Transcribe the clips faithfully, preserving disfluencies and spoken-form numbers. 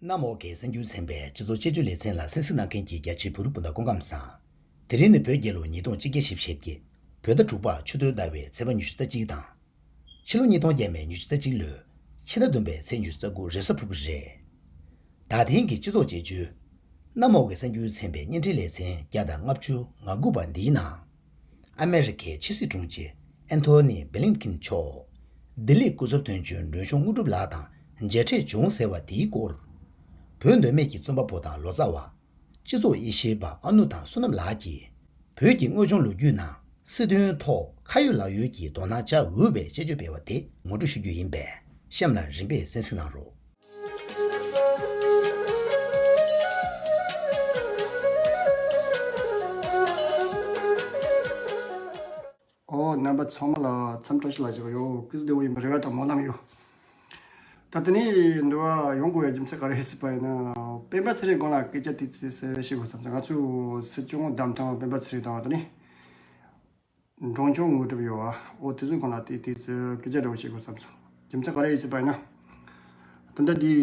གནམ་འོག་གི་གསར་འགྱུར་ཚན་པའི་སྤྱི་ཚོགས་དཔྱད་བརྗོད་ལེ་ཚན་ལ་གསན་གཟིགས་གནང་མཁན་གྱི་རྒྱ་ཆེའི་བོད་རིགས་སྤུན་ཟླ་སྐུ་ཁམས་བཟང་། དེ་རིང་ནི་བོད་རྒྱལ་ལོ་ཉིས་སྟོང་ཆིག་བརྒྱ་བཞི་བཅུ་ཞེ་བརྒྱད། བོད་ཟླ་དྲུག་པ་ཆུ་སྟོན་ཟླ་བའི་ཚེས་པ་ཉི་ཤུ་རྩ་གཅིག་དང་། ཕྱི་ལོ་ཉིས་སྟོང་བརྒྱ་མེད་ཉི་ཤུ་རྩ་གཅིག་ལོའི་ཕྱི་ཟླ་བདུན་པའི་ཚེས་ཉི་ཤུ་རྩ་དགུ་རེས་གཟའ་ཕུར་བུ་རེད། ད་ཐེངས་ཀྱི་སྤྱི་ཚོགས་དཔྱད་བརྗོད། གནམ་འོག་གི་གསར་འགྱུར་ཚན་པའི་བརྙན་འཕྲིན་ལེ་ཚན་བརྒྱ་དང་ལྔ་བཅུ་ང་དགུ་པ་འདིའི་ནང་། ཨ་མེ་རི་ཁའི་ཕྱི་སྲིད་དྲུང་ཆེ་ཨན་ཐོ་ནི་བྷི་ལིན་ཀིན་མཆོག་ལྡི་ལིའི་སྐུ་ཚབ་དོན་གཅོད་སྒྲོལ་ཆུང་དངོས་གྲུབ་ལགས་དང་མཇལ་འཕྲད་བྱུང་ཟེར་བ་དེའི་སྐོར། བོད་མདོ་སྨད་ཀྱི་རྩོམ་པ་པོ་དང་ལོ་ཙཱ་བ། སྤྱི་ཚོགས་དབྱེ་ཞིབ་པ་ཨ་ནུ་དང་བསོད་ནམས་ལགས་ཀྱིས། བོད་ཀྱི་དངོས་བྱུང་ལོ་རྒྱུས་ནང་སྲིད་དོན་ཐོག་ཁ་ཡོད་ལག་ཡོད་ཀྱི་དོ་སྣང་བྱ་འོས་པའི་དཔྱད་བརྗོད་སྤེལ་བ་དེ་ངོ་སྤྲོད་ཞུ་རྒྱུ་ཡིན་པས། གཤམ་ལ་རིམ་པས་གསན་གཟིགས་གནང་རོགས། ཨོ། རྣམ་པ་ཚང་མ་ལ་འཚམས་བཀྲ་ཤིས་ལ་བཞག་ཡོད། སྐུ་གཟུགས་བདེ་པོ་ཡིན་པའི་རེ་བ་དང་སྨོན་ལམ་ཡོད། ད་དེ་ནས་འདི་བ་ཡོང་དགོས་ཡ་རྒྱུ་མཚན་ག་རེ་ཟེར་བ་ཡིན་ན། སྤེན་པ་ཚེ་རིང་སྒང་ལ་སྐད་ཆ་ཏོག་ཙམ་བཤད་དགོས་བསམ་སོང་། ང་ཚོའི་སྲིད་སྐྱོང་བདམས་ཐོན་སྤེན་པ་ཚེ་རིང་དང་། དེ་ནས་འབྲོང་ཆུང་དངོས་གྲུབ་ཡོད་བ། ཨོ་དེ་ཚོའི་སྒང་ལ་ཏོག་ཙམ་སྐད་ཆ་འདྲ་བོ་བཤད་དགོས་བསམ་སོང་། རྒྱུ་མཚན་ག་རེ་ཡིན་ཟེར་བ་ཡིན་ན། ད་ལྟ་འདི་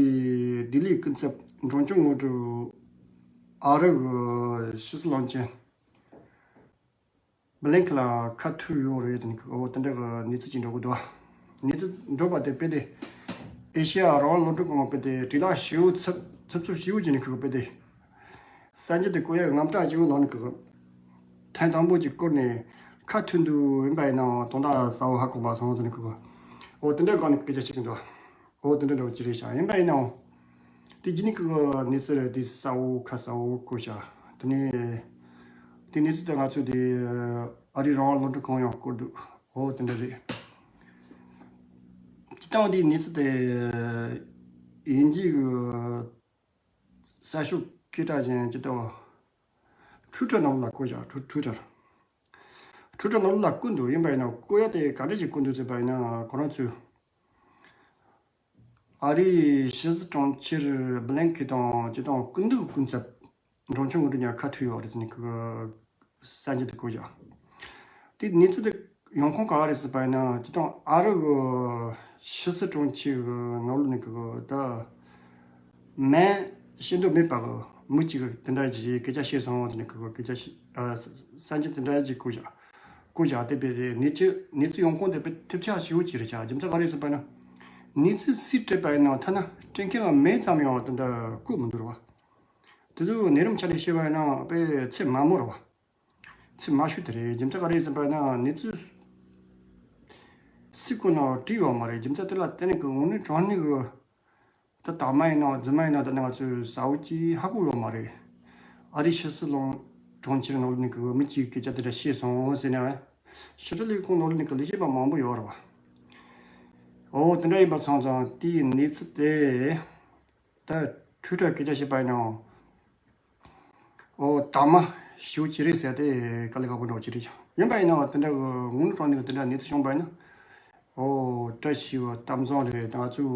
ལྡི་ལིའི་སྐུ་ཚབ་འབྲོང་ཆུང་དངོས་གྲུབ་ཨ་རི་གི་ཕྱི་སྲིད་བློན་ཆེན་བྷི་ལིན་ཀིན་ལ་ཁ་ཐུག་ཡོད་རེད་ཟེར་ནས། ཨོ་དེ་འདྲ་གི་གནས་ཚུལ་ཅིག་འགྲོ་གི་འདུག་བ། གནས་ཚུལ་འགྲོ་བ་དེ་དཔེ་དེ་ཨེ་ཤེ་ཡ་རང་དབང་རླུང་འཕྲིན་ཁང་དཔེ་དེ་བྲིས་ལ་ཞེ་པོ་ཚབ་ཚབ་ཚུབ་ཞེ་པོ་བྱས་ནས་ཁུ་གི་དཔེ་དེ། གསར་འགྱུར་དེ་བཀོད་ཡ་དངངས་སྐྲག་ཞེ་པོ་ལངས་ནས་ཁུ་གི། ཐེངས་དང་པོ་ཅིག་བཀོད་ནས་ཁ་ཐུག་འདུག་ཡིན་པ་ཡིན་ནའང་དོན་དག་གསལ་པོ་ཧ་གོ་མ་སོང་ཟེར་ནས་ཁུ་གི། ཨོ་དེ་འདྲ་སྒང་ནས་སྐད་ཆ་བཤད་ཀྱི་འདུག་བ། ཨོ་དེ་འདྲ་འདྲ་བོ་ཅིག་རེད་ཤག་ཡིན་པ་ཡིན་ནའང་། དེ་རྗེས་ནས་ཁུ་གི་གནས་ཚུལ་རེད། དེ་གསལ་པོ་ཁ་གསལ་པོ་གོ་ཤག་དེ་ནས་དེ་གནས་ཚུལ་དེ་ང་ཚོས་དེ་ཨ་རིའི་རང་དབང་རླུང་འཕྲིན་ཁང་ཡང་བཀོད་འདུག་ཨོ་དེ་འདྲ་རེད། སྤྱིར་བཏང་དེ་གནས་ཚུལ་དེ་དབྱིན་ཇི་གི་གསར་ཤོག་སྐད་གྲགས་ཅན་སྤྱིར་བཏང་ཊུའི་ཊར་ནང་ལ་བཀོད་ཤག་ཊུའི་ཊར། ཊུའི་ཊར་ནང་ལ་བཀོད་འདུག་ཡིན་པ་ཡིན་ན་བཀོད་ཡ་དེ་ག་འདྲ་ཞིག་བཀོད་འདུག་ཟེར་བ་ཡིན་ན། ཁོ་རང་ཚོས་ཨ་རིའི་ཕྱི་སྲིད་དྲུང་ཆེ་བྷི་ལིན་ཀིན་དང་སྤྱིར་བཏང་སྐུ་མདུན་སྐུ་ཚབ་འབྲོང་ཆུང་དངོས་གྲུབ་གཉིས་ཁ་ཐུག་ཡོད་རེད་ཟེར་ནས་ཁུ་གསར་འགྱུར་དེ་བཀོད་ཤག་དེ་གནས་ཚུལ་དེ་ཡོང་ཁུངས་ག་བ་རེད་ཟེར་བ་ཡིན་ན། སྤྱིར་བཏང་ཨ་རི་གི་ཕྱི་སྲིད་དྲུང་ཆེ་གི་ནང་ལོགས་ནས་ཁུ་གི་ད་མིང་བཤད་འདོད་མེད་པ་གི་མི་གཅིག་གིས་དེ་འདྲ་ཞིག་སྐད་ཆ་བཤད་སོང་ཟེར་ནས་ཁུ་གི་སྐད་ཆ་བཤད། ཨ་གསར་འགྱུར་དེ་འདྲ་ཞིག་བཀོད་ཤག་བཀོད་བཞག་དེ་དཔེ་དེ་གནས་ཚུལ་གནས་ཚུལ་ཡོང་ཁུངས་དེ་དཔེ་ཐབས་ཆག་ཞེ་པོ་ཅིག་རེད་ཤག་རྒྱུ་མཚན་ག་རེ་ཟེར་བ་ན། གནས་ཚུལ་སུས་སྤྲད་པ་ཡིན་ན་ཐ་ན་སྤྲད་མཁན་ལ་མིང་ཙམ་ཡང་དེ་འདྲ་བཀོད་མི་འདུག་ར་བ། དེ་ཚོའི་གནས་རིམ་ཆ་ནས་བཤད་པ་ཡིན་ན་དཔེ་ཚད་དམའ་མོ་རེད་བ། ཚད་དམའ་ཤོས་དེ་རེད། རྒྱུ་མཚན་ག་རེ་ཟེར་བ་ཡིན་ན་གནས་ཚུལ་སུས་བཀོད་ན་བྲིས་ཡོད་མ་རེད། རྒྱུ་མཚན་དེ་ལ་བརྟེན་ནས་གི་དངོས་གནས་དྲང་གནས་གི་ད་དག་མ་ཡིན་ནའང་རྫུན་མ་ཡིན་ནའང་ད་ནི་ང་ཚོས་གསལ་པོ་ཅིག་ཧ་གོ་ཡོད་མ་རེད། ཨ་རིའི་ཕྱི་སྲིད་བློན་དྲུང་ཆེ་ནང་ལོགས་ནས་གི་མི་གཅིག་གིས་སྐད་ཆ་དེ་འདྲ་བཤད་སོང་ཟེར་ནས། ཕྱི་དྲིལ་ལས་ཁུངས་ནང་ལོགས་ནས་གི་ལས་བྱེད་པ་མང་པོ་ཡོད་རེད་བ། འོ་དེ་འདྲ་ཡིན་པ་སོང་ཙང་དེའི་གནས་ཚུལ་དེ་ད་ཊུའི་ཊར་སྐད་ཆ་བཤད་པ་ཡིན་ནའང་། ཨོ་དག་མ་ཞེ་པོ་ཅིག་རེད་ཟེར་ཏེ་དཀའ་ལས་ཁག་པོ་འདྲ་བོ་ཅིག་རེད་ཀྱང་། ཡིན་པ་ཡིན་ནའང་དེ་འདྲ་གི་དངོས་གནས་དྲང་གནས་གི་དེ་འདྲ་གནས་ཚུལ་བྱུང་བ་ཡིན་ན། ཨོ་བཀྲ་ཤིས་པའི་གཏམ་བཟང་རེད། ད་ང་ཚོས་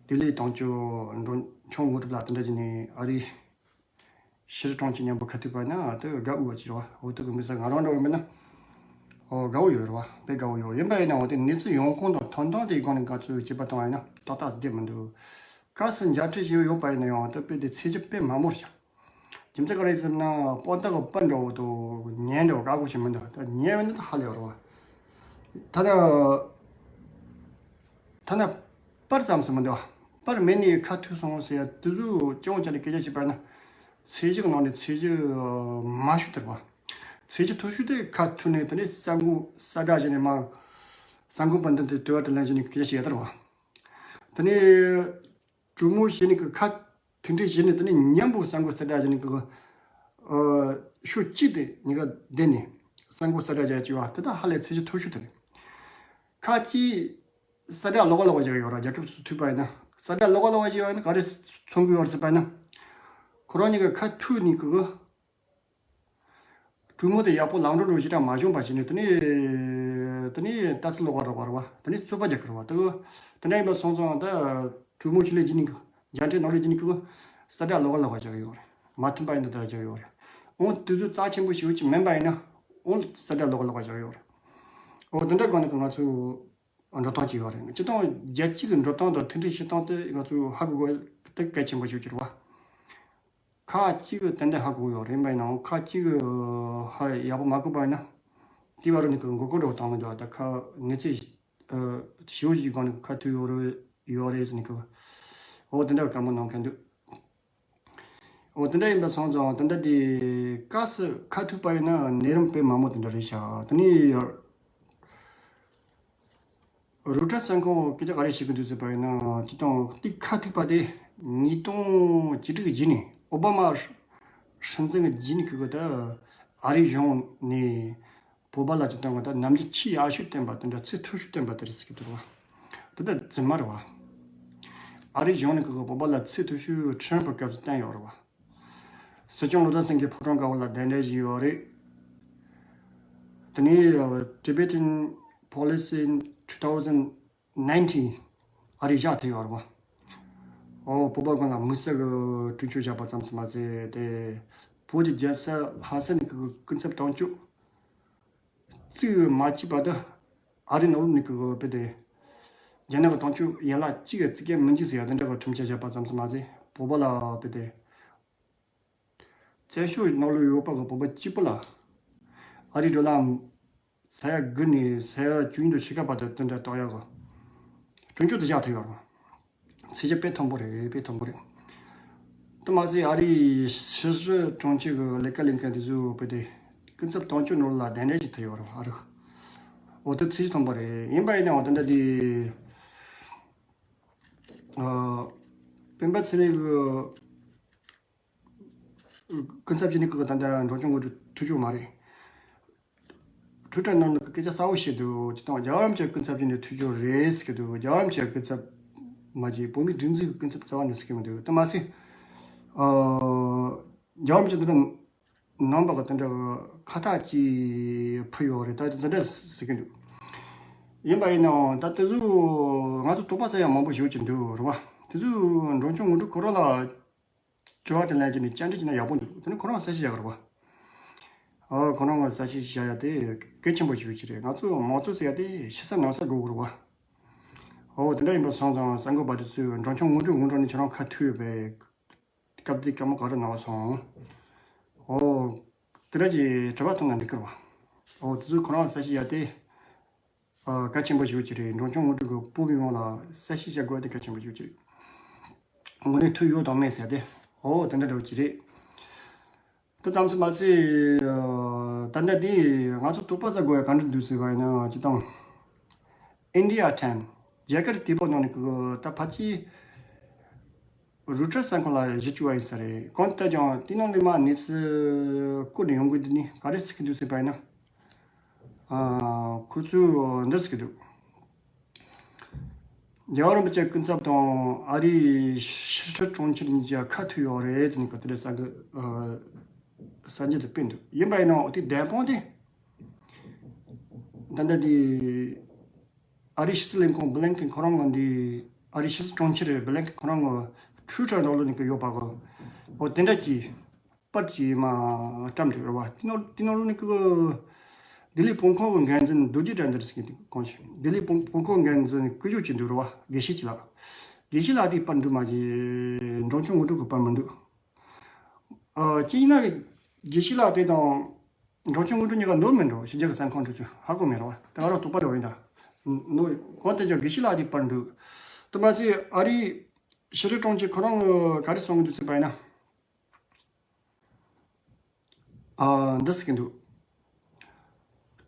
ལྡི་ལི་དོན་གཅོད་འབྲོང་ཆུང་དངོས་གྲུབ་ལགས་དེ་འདྲ་བྱས་ནས་ཨ་རིའི་ཕྱི་སྲིད་དྲུང་ཆེ་མཉམ་པོ་ཁ་ཐུག་པ་ན་དེ་དགའ་འོས་པ་ཅིག་རེད་བ། འོ་དེ་གི་མི་ས་ང་རང་འདྲ་བོ་མིན་ན་ཨོ་དགའ་བོ་ཡོད་རེད་བ། དཔེ་དགའ་བོ་ཡོད། ཡིན་པ་ཡིན་ནའང་དེ་གནས་ཚུལ་ཡོང་ཁུངས་དང་དོན་དག་དེའི་སྒང་ནས་ང་ཚོས་དཔྱད་པ་བཏང་བ་ཡིན་ན་ཏག་ཏག་བསྡད་མི་འདུག་གལ་སྲིད་མཇལ་འཕྲད་བྱས་ཡོད་པ་ཡིན་ན་ཡང་ད་དཔེ་དེ་ཚད་གཞི་དཔེ་དམའ་མོ་རེད་ཀྱང་། རྒྱུ་མཚན་ག་རེ་ཟེར་ན་དཔང་རྟགས་གི་པར་འདྲ་བོ་དང་ཉན་འདྲ་བོ་དགའ་པོ་ཞིག་མི་འདུག་ད་ཉན་བ་ནི་ད་ཧ་ལས་པ་རེད་བ། ད་ནི་ད་ནི་པར་ཙམ་ཞིག་མི་འདུག་པར་མེད་ནས་ཁ་ཐུག་སོང་ཟེར་ཡ་དེ་ཚོ་སྤྱི་ཡོངས་ཆ་ནས་སྐད་ཆ་བཤད་པ་ན་ཚད་གཞི་གི་ནང་ནས་ཚད་གཞི་དམའ་ཤོས་དེ་རེད་བ། ཚད་གཞི་མཐོ་ཤོས་དེ་ཁ་ཐུག་ནས་དེ་ནས་གསར་འགོད་གསལ་བསྒྲགས་བྱས་ནས་མར་གསར་འགོད་པ་འདི་འདྲ་དྲི་བ་དྲིས་ལན་བྱས་ནས་སྐད་ཆ་བཤད་ཡ་དེ་རེད་བ། དེ་ནས་གྲོས་མོལ་བྱས་ནས་ཀྱི་ཁ་ཐུག་འཕྲད་བྱས་ནས་དེ་ནས་མཉམ་པོ་གསར་འགོད་གསལ་བསྒྲགས་བྱས་ནས་ཀྱི་ཨ་ཕྱོགས་གཅིག་དེ་གཉིས་ཀ་བསྡད་ནས་གསར་འགོད་གསལ་བསྒྲགས་བྱས་ཀྱི་བ་དེ་དག་ཧ་ལས་ཚད་གཞི་མཐོ་ཤོས་དེ་རེད། ཁ་ཅིག་གསལ་བསྒྲགས་ལོགས་ཀ་ལོགས་ཀ་བྱས་ཡོད་ར། རྒྱལ་ཁབ་སུ་ཐུག་པ་ཡིན་ན་གསལ་བསྒྲགས་ལོགས་ཀ་ལོགས་ཀ་བྱས་ཡོད་ན་ག་རེ་མཚོན་གྱི་ཡོད་ཟེར་བ་ཡིན་ན། ཁོ་རང་གཉིས་ཀ་ཁ་ཐུག་ནས་ཀྱི་གྲོས་མོལ་དེ་ཡག་པོ་ལམ་འགྲོ་འགྲོ་ཞེ་དྲག་མ་བྱུང་བ་བྱས་ནས་དེ་ནས་དེ་ནས་ལྟ་ཚུལ་ལོགས་ཀ་རོགས་པ་རེད་བ། དེ་ནས་རྩོད་པ་རྒྱག་གི་རེད་བ། དེ་གི་དེ་འདྲ་ཡིན་པ་སོང་ཙང་ད་གྲོས་མོལ་ཕྱི་ལས་བྱེད་ནི་གི་མཇལ་འཕྲད་ནང་ལས་བྱེད་ནི་གི་གསལ་བསྒྲགས་ལོགས་ཀ་ལོགས་ཀ་རྒྱག་གི་ཡོད་རེད། མ་མཐུན་པ་ཡིན་ན་དེ་འདྲ་རྒྱག་གི་ཡོད་རེད། འོང་དུས་ཚོད་རྩ་ཆེན་པོ་ཞིག་ཡོད་ཀྱི་མིན་པ་ཡིན་ན་འོང་གསལ་བསྒྲགས་ལོགས་ཀ་ལོགས་ཀ་རྒྱག་གི་ཡོད་རེད། འོ་དེ་འདྲ་གང་ནས་གང་ང་ཚོས་འགྲོ་སྟངས་ཅིག་ཡོད་རེད། སྤྱིར་བཏང་རྒྱལ་སྤྱི་གི་འགྲོ་སྟངས་དང་མཐུན་སྒྲིལ་བྱེད་སྟངས་དེ་ང་ཚོས་ཧ་གོ་དགོས་ དེ་གལ་ཆེན་པོ་ཞིག་གྱུར་བ། ཁག་གཅིག་གི་ཏན་ཏན་ཧ་གོ་ཡོད་རེད། ཡིན་པ་ཡིན་ནའང་ཁག་གཅིག་གི་ཧ་ཡག་པོ་མ་གོ་བ་ཡིན་ན། དེ་བར་ནི་གི་མགོ་སྐོར་འགྲོ་བཏང་གི་འདུག་ད་ཁ་གནས་ཚུལ་ཞིའུ་ཞིག་གང་ནི་ཁ་ཐུག་ཡོད་རེད་ཡོད་རེད་ཟེར་ནི་གི། འོ་དེ་འདྲ་བཀའ་མོལ་གནང་མཁན་འདུག་འོ་དེ་འདྲ་ཡིན་པ་སོང་ཙང་དེ་འདྲ་དེ་སྐབས་སུ་ཁ་ཐུག་པ་ཡིན་ན་ནད་རིམས་དཔེ་མང་པོ་དེ་འདྲ་རེད་ཤག་དེ་ནི་རུ་ཏྲ་སན་ཁོང་སྐད་ཆ་ག་རེ་བཤད་ཀྱི་འདུག་ཟེར་བ་ཡིན་ན། དེ་དང་དེ་ཁ་ཐུག་པ་དེ་ཉིས་སྟོང་བཅུ་དྲུག་གི་རྗེས་ནས་ཨོ་བྷ་མ་སྲིད་འཛིན་གྱི་རྗེས་ནས་ཁོ་གི་ད་ཨ་རིའི་གཞུང་ནས་བོད་པ་ལ་ཅི་ལྟ་བུ་ད་ནམ་རྒྱུན་ཆེས་ཡག་ཤོས་བསྟན་པ་དེ་འདྲ་ཚད་མཐོ་ཤོས་བསྟན་པ་དེ་རེད་ཟེར་གྱི་འདུག་བ། དེ་ད་རྫུན་མ་རེད་བ། ཨ་རིའི་གཞུང་ནས་ཁོ་གི་བོད་པ་ལ་ཚད་མཐོ་ཤོས་ཁྲི་རིམ་པ་སྐབས་སུ་བསྟན་ཡོད་རེད་བ། སྲིད་སྐྱོང་བློ་བཟང་སེང་གེ་ཕོ་བྲང་དཀར་པོ་ལ་གདན་འདྲེན་ཞུས་ཡོད་རེད། དེ་ནས་Tibetan Policy in two thousand nineteen ཨ་རིས་བཞག་ཐུབ་ཡོད་རེད་བ། ཨོ་བོད་པ་ཀུན་ལ་དམིགས་བསལ་གྱི་གྲོས་ཆོད་བཞག་པ་ཙམ་ཞིག་མ་ཟད་དེ། བོད་ཀྱི་རྒྱལ་ས་ལྷ་ས་ནས་ཀྱི་སྐུ་ཚབ་དོན་གཅོད་རྩིས་མ་བྱས་པ་དེ་ཨ་རིའི་ནང་ལོགས་ནས་ཀྱི་བོད་དེ་རྒྱ་ནག་གི་དོན་གཅོད་ཡན་ལག་གཅིག་གི་རྩིས་ཀ་མི་འཇིག་ཟེར་ཡ་དེ་འདྲ་གི་ཁྲིམས་ཆད་བཞག་པ་ཙམ་ཞིག་མ་ཟད་བོད་པ་ལ་བོད་དེ། བཙན་བྱོལ་ནང་ལོགས་ཡོད་པ་གི་བོད་པ་གཅིག་པུ་ལ་ཨ་རིའི་འགྲོ་ལམ་ས་ཡ་དགུ་ནས་ས་ཡ་བཅུ་གཉིས་དང་ཕྱེད་ཀ་བར་དུ་དེ་འདྲ་གཏོང་ཡག་གི་གྲོས་ཆོད་དེ་བཞག་ཐུབ་ཡོད་རེད། ཚད་གཞི་དཔེ་མཐོན་པོ་རེད། དཔེ་མཐོན་པོ་རེད། དེ་མ་ཟད་ཨ་རིའི་ཕྱི་སྲིད་དྲུང་ཆེ་གི་ལས་ཀ་ལས་མཁན་དེ་ཚོ་བོད་དེ་སྐུ་ཚབ་དོན་གཅོད་ནོར་ལ་གདན་འདྲེན་བྱེད་ཐུབ་ཡོད་རེད། ཨ་རི་འོ་དེ་ཚད་གཞི་མཐོན་པོ་རེད། ཡིན་པ་ཡིན་ནའང་དེ་འདྲ་དེ་ཨ་སྤེན་པ་ཚེ་རིང་གི་སྐུ་ཚབ་བྱས་ནས་ཁོ་ད་ལྟ་འབྲོག་ཁྱིམ་ངོ་སྤྲོད་ཐུབ་ཀྱི་མ་རེད། གྲོས་ཁྲིམས་ནང་ནས་སྐད་ཆ་གསལ་པོ་བཤད་འདུག་ཅི་ལྟར་རྒྱལ་བ་རིན་པོ་ཆེ་སྐུ་ཚབ་བྱས་ནས་ཐུབ་ཀྱི་རེད་ཟེར་གྱི་འདུག་རྒྱལ་བ་རིན་པོ་ཆེ་སྐུ་ཚབ་མ་བྱས་བོད་མིའི་སྒྲིག་འཛུགས་ཀྱི་སྐུ་ཚབ་རྩ་བ་ནས་ཟེར་གྱི་མི་འདུག་དེ་མ་ཟད། ཨ། རྒྱལ་བ་རིན་པོ་ཆེ་འདི་འདྲ་ནང་པ་གི་དེ་འདྲ་ཁ་བཏགས་ཀྱིས་ཕུལ་ཡོད་རེད། ད་དེ་འདྲ་ཟེར་གྱི་འདུག་ཡིན་པ་ཡིན་ནའང་ད་དེ་ཚོ་ང་ཚོ་དོགས་པ་ཟ་ཡ་མང་པོ་ཞིག་ཡོད་ཀྱི་འདུག་རེད་བ། དེ་ཚོ་འབྲོག་ཁྱིམ་ངོ་སྤྲོད་ཁོ་རང་ལ། དྲི་བ་དྲིས་ལན་བྱས་ནས་བཅར་འདྲི་བྱས་ན་ཡག་པོ་འདུག་དེ་ནི་ཁོ་རང་གསལ་བཤད་བྱ་དགོས་རེད་བ། ཨོ་ཁོ་རང་གི་གསལ་བཤད་བྱ་ཡ་དེ་གལ་ཆེན་པོ་ཞིག་ཅིག་རེད། ང་ཚོ་མང་གཙོ་ཟེར་ཡ་དེ་ཕྱི་ས་ནང་ས་དགོས་དགོས་རེད་བ། ཨོ་དེ་འདྲ་ཡིན་པ་སོང་ཙང་གསར་འགོད་པ་དེ་ཚོས་འབྲོག་ཁྱིམ་ངོ་སྤྲོད་ངོ་སྤྲོད་ནས་ཁྱེད་རང་ཁ་ཐུག་པའི་སྐབས་དེ་སྐར་མ་ག་རེ་གནང་བ་སོང་། ཨོ་དེ་འདྲ་གྱི་དྲི་བ་ཐུག་ན་འགྲིག་གི་རེད་བ། ཨོ་དེ་ཚོས་ཁོ་རང་གསལ་བཤད་བྱ་ཡ་དེ། ཨ། གལ་ཆེན་པོ་ཞིག་ཅིག་རེད། འབྲོག་ཁྱིམ་ངོ་སྤྲོད་ཀྱི་བོད་མི་ཡོངས་ལ་གསལ་བཤད་བྱ་དགོས་དེ་གལ་ཆེན་པོ་ཞིག་ཅིག་རེད། དངོས་གནས་ཐུགས་ཡོད་དང་མེད་ཟེར་ཏེ། ཨོ་དེ་འདྲ་འདྲ་བོ་ཅིག་རེད། དེ་ཙམ་ཞིག་མ་ཟད། ད་ལྟ་དེ་ང་ཚོ་དོགས་པ་ཟ་དགོས་ཡ་ག་འདྲ་འདུག་ཟེར་བ་ཡིན་ན་སྤྱིར་བཏང་། India ten རྒྱ་གར་དེ་པོ་ནང་ནས་ཀྱི་ད་ཕལ་ཆེར་རུ་ཏྲ་ས་ཁོངས་ལ་གཞི་བཅུག་པ་ཡིན་ས་རེད། གང་ལྟར་ཀྱང་དེ་ནང་ནས་མར་གནས་ཚུལ་བཀོད་ནས་ཡོང་དགོས་དུས་ནི་ག་རེ་ཟེར་གྱི་འདུག་ཟེར་བ་ཡིན་ན། ཨ། ཁོ་ཚོས་འདི་ཟེར་གྱི་འདུག་རྒྱལ་བ་རིན་པོ་ཆེ་སྐུ་ཚབ་དང་ཨ་རིའི་ཕྱི་སྲིད་དྲུང་ཆེ་གཉིས་ཀྱི་ཁ་ཐུག་ཡོད་རེད་ཟེར་ནས་ཁོ་དེ་འདྲ་གསར་འགོད་ཨ། གསར་འགྱུར་དུ་སྤེལ་འདུག་ཡིན་པ་ཡིན་ནའང་དེ་བདེན་དཔང་དེ། ད་ལྟ་དེ་ཨ་རིའི་ཕྱི་སྲིད་ལས་ཁུངས་བྷི་ལིན་ཀེན་ཁོ་རང་གི་འདི་ཨ་རིའི་ཕྱི་སྲིད་དྲུང་ཆེ་རེད། བྷི་ལིན་ཀེན་ཁོ་རང་གི་ཊུའི་ཊར་ནང་ལོགས་ནས་ཀྱི་ཡོད་པ་གོ། འོ་དེ་འདྲ་གྱིས། པར་གྱིས་མ་བཀྲམ་འདུག་རེད་བ། དེ་ནོར་དེ་ནོར་ནི་ཀི་ལྡི་ལི་བོད་ཁང་གི་འགན་འཛིན་རྡོ་རྗེ་དགྲ་འདུལ་ཟེར་མཁན་དེ་གང་ཞིག་ལྡི་ལི་བོད་བོད་ཁང་འགན་འཛིན་སྐུ་ཞབས་ཅིག་འདུག་རེད་བ། དགེ་བཤེས་ཅིག་ལགས། དགེ་བཤེས་ལགས་དེའི་པར་འདུག་མ་གཞི་འབྲོག་ཁྱིམ་ངོ་སྤྲོད་ཀྱི་པར་མི་འདུག་ཨ་ཅི་ཡིན་ན་དགེ་བཤེས་ལགས་དེ་དང་འབྲོག་ཁྱིམ་ངོ་སྤྲོད་གཉིས་ཀ་ནོར་མི་འགྲོ། ཕྱི་རྒྱལ་གྱི་གསར་ཁང་ཁྲོད་ཚུད་ཧ་གོ་མེད་རེད་བ། དེ་ག་རང་དོགས་པ་ལོག་ཡིན་ད། ནོར་གང་ལྟར་ཀྱང་དགེ་བཤེས་ལགས་དེའི་པར་འདུག་དེ་མ་ཟད་ཨ་རིའི་ཕྱི་སྲིད་དྲུང་ཆེ་ཁོ་རང་གིས་ག་རེ་གསུང་གི་འདུག་ཟེར་བ་ཡིན་ན། ཨ། འདི་ཟེར་གྱི་འདུག་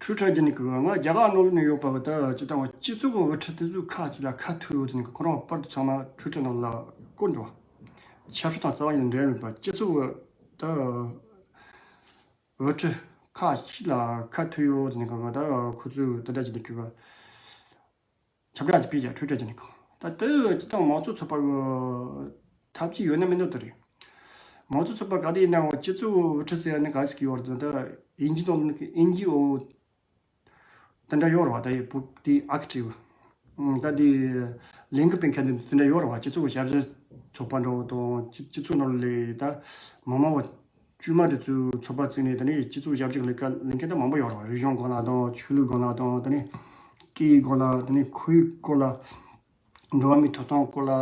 ཊུའི་ཊར་བརྒྱུད་ནས་ཀྱི་ང་རྒྱ་གར་ནང་ལོགས་ནས་ཡོད་པ་གི་ད་སྤྱི་བཏང་བ་སྤྱི་ཚོགས་ཀྱི་དབུ་ཁྲིད་དེ་ཚོའི་ཁ་ཅིག་ལ་ཁ་ཐུག་ཡོད་ཟེར་ནས་ཁོ་རང་པར་དུ་ཚང་མ་ཊུའི་ཊར་ནང་ལ་བཀོད་འདུག་ཆབ་སྲིད་དང་རྩ་བ་ཉིད་ནས་འབྲེལ་བ་མེད་པ་སྤྱི་ཚོགས་ཀྱི་ད་དབུ་ཁྲིད་ཁ་ཅིག་ལ་ཁ་ཐུག་ཡོད་ཟེར་ནས་ཀྱི་ད་ཁོ་ཚོས་དེ་འདྲ་བྱས་ནས་ཀྱི། ཁྱབ་བསྒྲགས་ཀྱི་སྤེལ་རྒྱ་ཁྲོད་བྲལ་གྱི་ནི་གང་ད་ལྟའི་སྤྱི་བཏང་མང་གཙོ་ཚོགས་པ་གི་ཐབས་ཇུས་ཡོད་ན་མིན་འདུག་དེ་རེད། མང་གཙོ་ཚོགས་པ་ག་དེ་ཡིན་ནའང་སྤྱི་ཚོགས་དབུ་ཁྲིད་ཟེར་ཡ་ནི་ག་ཟེར་གྱི་ཡོད་རེད་ད་དབྱིན་ཇི་ནང་ནི་ཨེན་ཇི་ཨོ་དེ་འདྲ་ཡོད་རེད་བ། ད་ཡི་བུ་དེ་ཨེག་ཊིབ་ད་དེ་ལས་འགུལ་སྤེལ་མཁན་དེ་འདྲ་ཡོད་རེད་བ། སྤྱི་ཚོགས་ཞབས་ཞུ་ཚོགས་པ་འདྲ་བོ་དང་སྤྱི་སྤྱི་ཚོགས་ནང་ལས་ད་མི་མང་བ། དཀྱུས་མ་དེ་ཚོའི་ཚོགས་པ་བཙུགས་ནས་དེ་ནས་སྤྱི་ཚོགས་ཞབས་ཞུ་ལས་ཀ་ལས་མཁན་ད་མང་པོ་ཡོད་རེད་བ། རིག་གཞུང་སྐོར་ལ་དང་ཆོས་ལུགས་སྐོར་ལ་དང་དེ་ནས་སྐད་ཡིག་སྐོར་ལ་དེ་ནས་ཁོར་ཡུག་སྐོར་ལ་འགྲོ་བ་མིའི་ཐོབ་ཐང་སྐོར་ལ་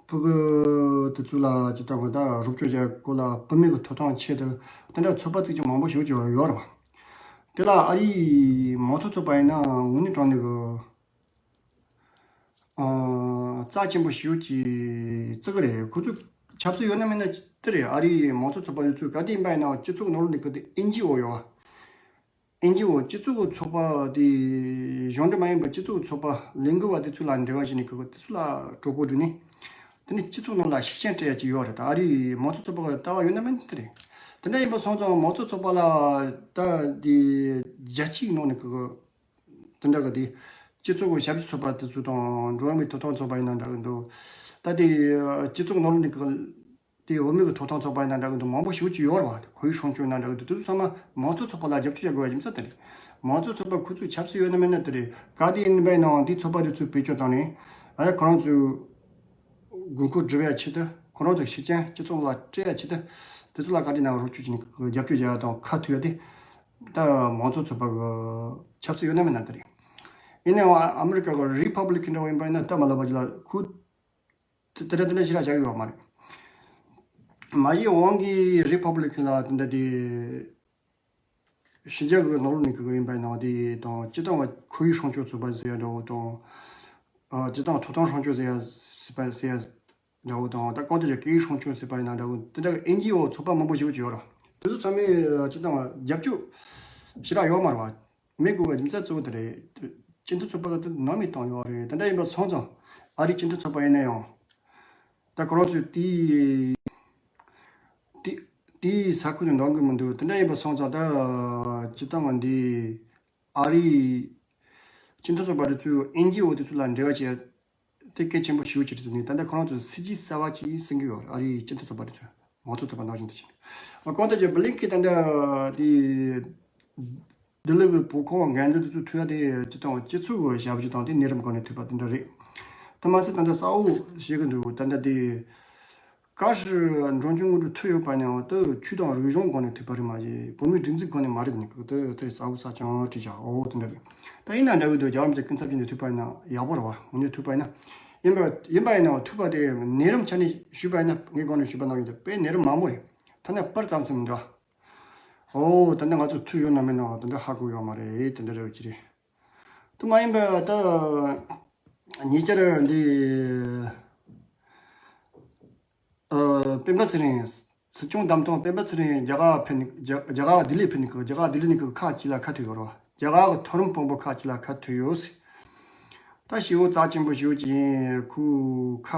ཕྲུ་གུ་དེ་ཚོ་ལ་ཅི་ལྟར་བ་ད་རོགས་སྐྱོར་བྱ་དགོས་ལ་བུད་མེད་ཀྱི་ཐོབ་ཐང་ཆེད་དུ་དེ་འདྲ་ཚོགས་པ་ཚིག་ཅིག་མང་པོ་ཞིག་ཅིག་ཡོད་རེད་བ། དེ་ལ་ཨ་རིའི་མང་གཙོ་ཚོགས་པ་ཡིན་ན་དངོས་གནས་དྲང་གནས་ཀྱི་ཨ་རྩ་ཆེན་པོ་ཞིག་ཅིག་བརྩི་གི་རེད། ཁོ་ཚོ་ཆབ་སྲིད་ཡོད་ན་མེད་ན་དེ་རེད། ཨ་རིའི་མང་གཙོ་ཚོགས་པ་དེ་ཚོས་ག་དུས་ཡིན་པ་ཡིན་ན་སྤྱི་ཚོགས་ནང་ལོགས་ནས་གི་དེ་ཨེན་ཇི་ཨོ་ཡོད་བ། ཨེན་ཇི་ཨོ་སྤྱི་ཚོགས་ཚོགས་པ་དེ་གཞུང་འབྲེལ་མ་ཡིན་པ་སྤྱི་ཚོགས་ཚོགས་པ་ལས་འགུལ་བ་དེ་ཚོ་ལ་འབྲེལ་བ་བྱས་ནས་གི་དེ་ཚོ་ལ་གྲོས་འགོ་བསྒྲིགས་ནས་དེ་ནས་སྤྱི་ཚོགས་ནང་ལ་ཤུགས་རྐྱེན་སྤྲད་ཡ་ཅིག་ཡོད་རེད། ད་ཨ་རིའི་མང་གཙོ་ཚོགས་པ་གི་ལྟ་བ་ཡོད་ན་མེད་ན་དེ་རེད། དེ་འདྲ་ཡིན་པ་སོང་ཙང་མང་གཙོ་ཚོགས་པ་ལ་ད་དེ་རྒྱལ་སྤྱིའི་ནང་ནས་གི་དེ་འདྲ་གི་དེ་སྤྱི་ཚོགས་ཀྱི་ཞབས་ཞུ་ཚོགས་པ་དེ་ཚོ་དང་འགྲོ་བ་མིའི་ཐོབ་ཐང་ཚོགས་པ་ཡིན་ན་འདྲ་གི་འདུག་ད་དེ་སྤྱི་ཚོགས་ནང་ལོགས་ནས་གི་དེ་བུད་མེད་ཀྱི་ཐོབ་ཐང་ཚོགས་པ་ཡིན་ན་འདྲ་གི་འདུག་མང་པོ་ཞིག་ཅིག་ཡོད་རེད་བ། ཁོར་ཡུག་སྲུང་སྐྱོབ་ཡིན་ན་འདྲ་གི་འདུག་དེ་ཚོ་ཚང་མ་མང་གཙོ་ཚོགས་པ་ལ་རྒྱབ་སྐྱོར་བྱ་དགོས་པའི་རྒྱུ་མཚན་དེ་རེད། མང་གཙོ་ཚོགས་པ་ཁོ་ཚོའི་ཆབ་སྲིད་ཡོད་ན་མེད་ན་དེ་རེད། ག་དུས་ཡིན་པ་ཡིན་ནའང་དེ་ཚོགས་པ་དེ་ཚོས་བེད་སྤྱོད་བཏང་ནས་ཨ་ཡ་ཁོ་རང་ཚོའི་དགོས་མཁོ་སྒྲུབ་ཡ་ཆེད་དུ་ཁོ་རང་ཚོའི་ཤུགས་རྐྱེན་སྤྱི་ཚོགས་ལ་སྤྲད་ཡ་ཆེད་དུ་དེ་ཚོ་ལ་ག་དུས་ཡིན་ནའང་རོགས་སྐྱོར་བྱས་ནས་རྒྱབ་སྐྱོར་བྱ་ཡ་དང་ཁ་མཐུན་ཡ་དེ་ད་མང་གཙོ་ཚོགས་པ་གི་ཆབ་སྲིད་ཡོད་ན་མེད་ན་དེ་རེད། ཡིན་ནའང་ཨ་མི་རི་ཀ་གི་རི་ཕབ་ལི་ཀན་འདྲ་བོ་ཡིན་པ་ཡིན་ན་སྟབས་མ་ལེགས་པ་ཅིག་ལ་ཁོ་དེ་དེ་འདྲ་དེ་འདྲ་ཞེ་དྲག་བྱ་གི་ཡོད་མ་རེད། མ་གཞི་དབང་གིས་རི་ཕབ་ལི་ཀན་ལ་དེ་འདྲ་དེ་ཕྱི་རྒྱལ་གྱི་ནང་ལོགས་ནས་གི་ཡིན་པ་ཡིན་ནའང་དེ་དང་སྤྱི་བཏང་བ་ཁོར་ཡུག་སྲུང་སྐྱོབ་ཚོགས་པ་ཟེར་ཡ་འདྲ་བོ་དང་། ཨ་སྤྱི་བཏང་ཐོབ་ཐང་སྲུང་སྐྱོབ་ཟེར་ཡ་ཟེར་པ་ཟེར་ཡ་འདྲ་བོ་དང་ད་གང་ལྟར་ཀྱི་སྐད་ཡིག་སྲུང་སྐྱོབ་ཟེར་པ་ཡིན་ན་འདྲ་བོ་དེ་འདྲ་གི་ཨེན་ཇི་ཨོ་ཚོགས་པ་མང་པོ་ཞིག་ཅིག་ཡོད་རེད། དེ་ཚོ་ཚང་མས་སྤྱི་བཏང་བ་རྒྱབ་སྐྱོར་ཞེ་དྲག་ཡོད་མ་རེད་བ། མི་དགོས་པའི་རྒྱུ་མཚན་གཙོ་བོ་དེ་རེད། སྤྱི་མཐུན་ཚོགས་པ་གི་དེ་ནང་མི་བཏང་ཡོད་རེད། དེ་འདྲ་ཡིན་པ་སོང་ཙང་ཨ་རིའི་སྤྱི་མཐུན་ཚོགས་པ་ཡིན་ན་ཡང་ད་ཁོ་རང་ཚོས་དེའི་དེ་དེའི་ས་ཁུལ་དུ་འགྲོ་གི་མི་འདུག་དེ་འདྲ་ཡིན་པ་སོང་ཙང་ད་སྤྱི་བཏང་བ་འདི་ཨ་རིའི་སྤྱི་མཐུན་ཚོགས་པ་དེ་ཚོས་ཨེན་ཇི་ཨོ་དེ་ཚོ་ལ་འབྲེལ་བ་བྱས་དེ་གལ་ཆེན་པོ་ཞེ་པོ་ཅིག་རེད་ཟེར་ནས་ད་ལྟ་ཁོ་རང་ཚོས་སྲིད་ཇུས་གསར་བ་ཅིག་སེང་གི་ཡོད་རེད། ཨ་རིའི་སྤྱི་མཐུན་ཚོགས་པ་དེ་ཚོས་མང་གཙོ་ཚོགས་པ་ནང་བཞིན་དུ་བྱས་ནས། ཨ་གང་ལྟར་ཀྱི་བྷི་ལིན་ཀེན་ད་ལྟ་དེ་ལྡི་ལི་གི་བོད་ཁང་འགན་འཛིན་དེ་ཚོ་ཐུག་ཡ་དེ་སྤྱི་བཏང་སྤྱི་ཚོགས་ཀྱི་ཞབས་ཞུ་དང་དེ་གནས་རིམ་སྒང་ནས་ཐུག་པ་དེ་འདྲ་རེད། དེ་མ་ཟད་ད་ལྟ་གསལ་བོ་ཤེས་ཀྱི་འདུག་ད་ལྟ་དེ་བཀའ་ཤག་འབྲང་ཆུང་དངོས་གྲུབ་ཐུག་ཡོད་པ་ནའང་དེ་ཆོས་དང་རིག་གཞུང་སྒང་ནས་ཐུག་པ་རེད་མ་གཞི་བོད་མིའི་སྒྲིག་འཛུགས་སྒང་ནས་མ་རེད་ཟེར་ནས་གི་དེ་དེ་གསལ་བོ་གསལ་རྐྱང་ཅིག་བཞག་འོ་དེ་འདྲ་རེད། ད་ཡིན་ན་འདྲ་གི་འདུག་རྒྱལ་བ་རིན་པོ་ཆེ་སྐུ་ཚབ་ཅིག་ནས་ཐུག་པ་ཡིན་ན་ཡག་པོ་རེད་བ། དངོས་གནས་ཐུག་པ་ཡིན་ན། ཡིན་པ་ཡིན་ནའང་ཐུག་པ་དེ་གནས་རིམ་ཆ་ནས་ཞུས་པ་ཡིན་ན་ངས་གོང་ནས་ཞུས་པ་ནང་བཞིན་དུ་དཔེ་གནས་རིམ་མང་པོ་རེད། ཐ་ན་པར་ཙམ་ཙམ་མི་འདུག་ཨོ་ད་ནི་ང་ཚོ་ཐུག་ཡོད་ན་མེད་ན་དེ་འདྲ་ཧ་གོ་ཡོད་མ་རེད། དེ་འདྲ་རེད་བ་ཅི་རེད། དེ་མ་ཡིན་པ་ད་ཉེ་ཆར་འདི་ཨ་སྤེན་པ་ཚེ་རིང་། སྲིད་སྐྱོང་བདམས་ཐོག་སྤེན་པ་ཚེ་རིང་རྒྱ་གར་ཕེབས་ནས་རྒྱ་རྒྱ་གར་ལྡི་ལི་ཕེབས་ནས་རྒྱ་གར་ལྡི་ལི་ནས་ཁག་ཅིག་ལ་ཁ་ཐུག་ཡོད་རེད་བ། རྒྱ་གར་གྱི་མཐོ་རིམ་དཔོན་པོ་ཁག་ཅིག་ལ་ཁ་ཐུག་ཡོད་ཟེར། ད་ཞེ་པོ་རྩ་ཆེན་པོ་ཞེ་པོ་ཅིག་ཡིན། ཁོ་ཁ་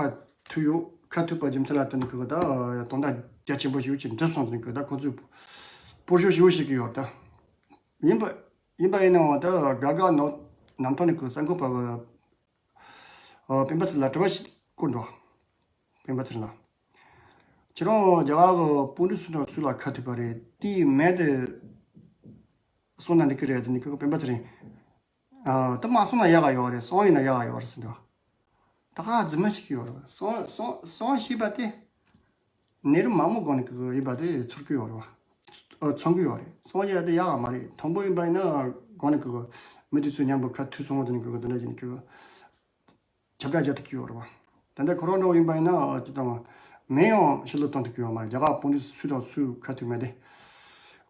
ཐུག་ཡོད། ཁ་ཐུག་པ་རྒྱུ་མཚན་ལ་བརྟེན་ནས་ཁོ་ད་དོན་དག་རྒྱ་ཆེན་པོ་ཞེ་པོ་ཅིག་འགྲུབ་སོང་ཟེར་ནས་ཁོ་ད་ཁོ་ཚོས་སྤོ་སྤོ་ཤོག་ཞེ་པོ་ཞིག་གི་ཡོད་ད། ཡིན་པ་ཡིན་པ་ཡིན་ནའང་ད་དགའ་དགའ་ནོར་གནམ་ཐང་ནས་ཁོ་གསར་འགོད་པ་གི་ཨ་སྤེན་པ་ཚེ་ལ་དྲི་བ་ཞིག་བསྐུར་འདུག་སྤེན་པ་ཚེ་ལ། ཁྱེད་རང་རྒྱ་གར་གྱི་དཔོན་རིགས་སུ་དང་སུ་ལ་ཁ་ཐུག་པ་རེད། དེའི་མེད་དེ་གསུངས་ན་འགྲིག་གི་རེད་ཟེར་ནས་ཁོ་སྤེན་པ་ཚེ་རིང་། ཨ་ད་མ་གསུངས་ན་ཡག་ག་ཡོད་རེད། གསུངས་ཡིན་ན་ཡག་ག་ཡོད་རེད་ཟེར་འདུག་ད་ག་རྫུན་མ་ཞིག་ཡོད་རེད། གསུངས་གསུངས་གསུངས་ཤེས་པ་དེ། གནས་རིམ་མང་པོ་སྒང་ནས་ཀྱི་ཡིན་པ་དེ་ཚོར་གྱི་ཡོད་རེད་བ། ཨ་མཚོན་གྱི་ཡོད་རེད། སོང་ཡ་དེ་ཡག་ག་མ་རེད། དང་པོ་ཡིན་པ་ཡིན་ན་སྒང་ནས་ཀྱི་མི་དེ་ཚོ་མཉམ་པོ་ཁ་ཐུག་སོང་དེ་ནས་ཀྱི་དེ་འདྲ་བྱས་ནས་ཀྱི་ཁྱབ་བསྒྲགས་རྒྱག་ཐུབ་ཀྱི་ཡོད་རེད་བ། ད་ལྟ་ཁོ་རང་འདྲ་བོ་ཡིན་པ་ཡིན་ན་ཅི་ལྟ་བ་མེད་ཡང་ཕྱི་ལོགས་གཏོང་ཐུབ་ཀྱི་ཡོད་མ་རེད། རྒྱ་གར་དཔོན་རིགས་སུ་དང་སུ་ཁ་ཐུག་མེད་དེ།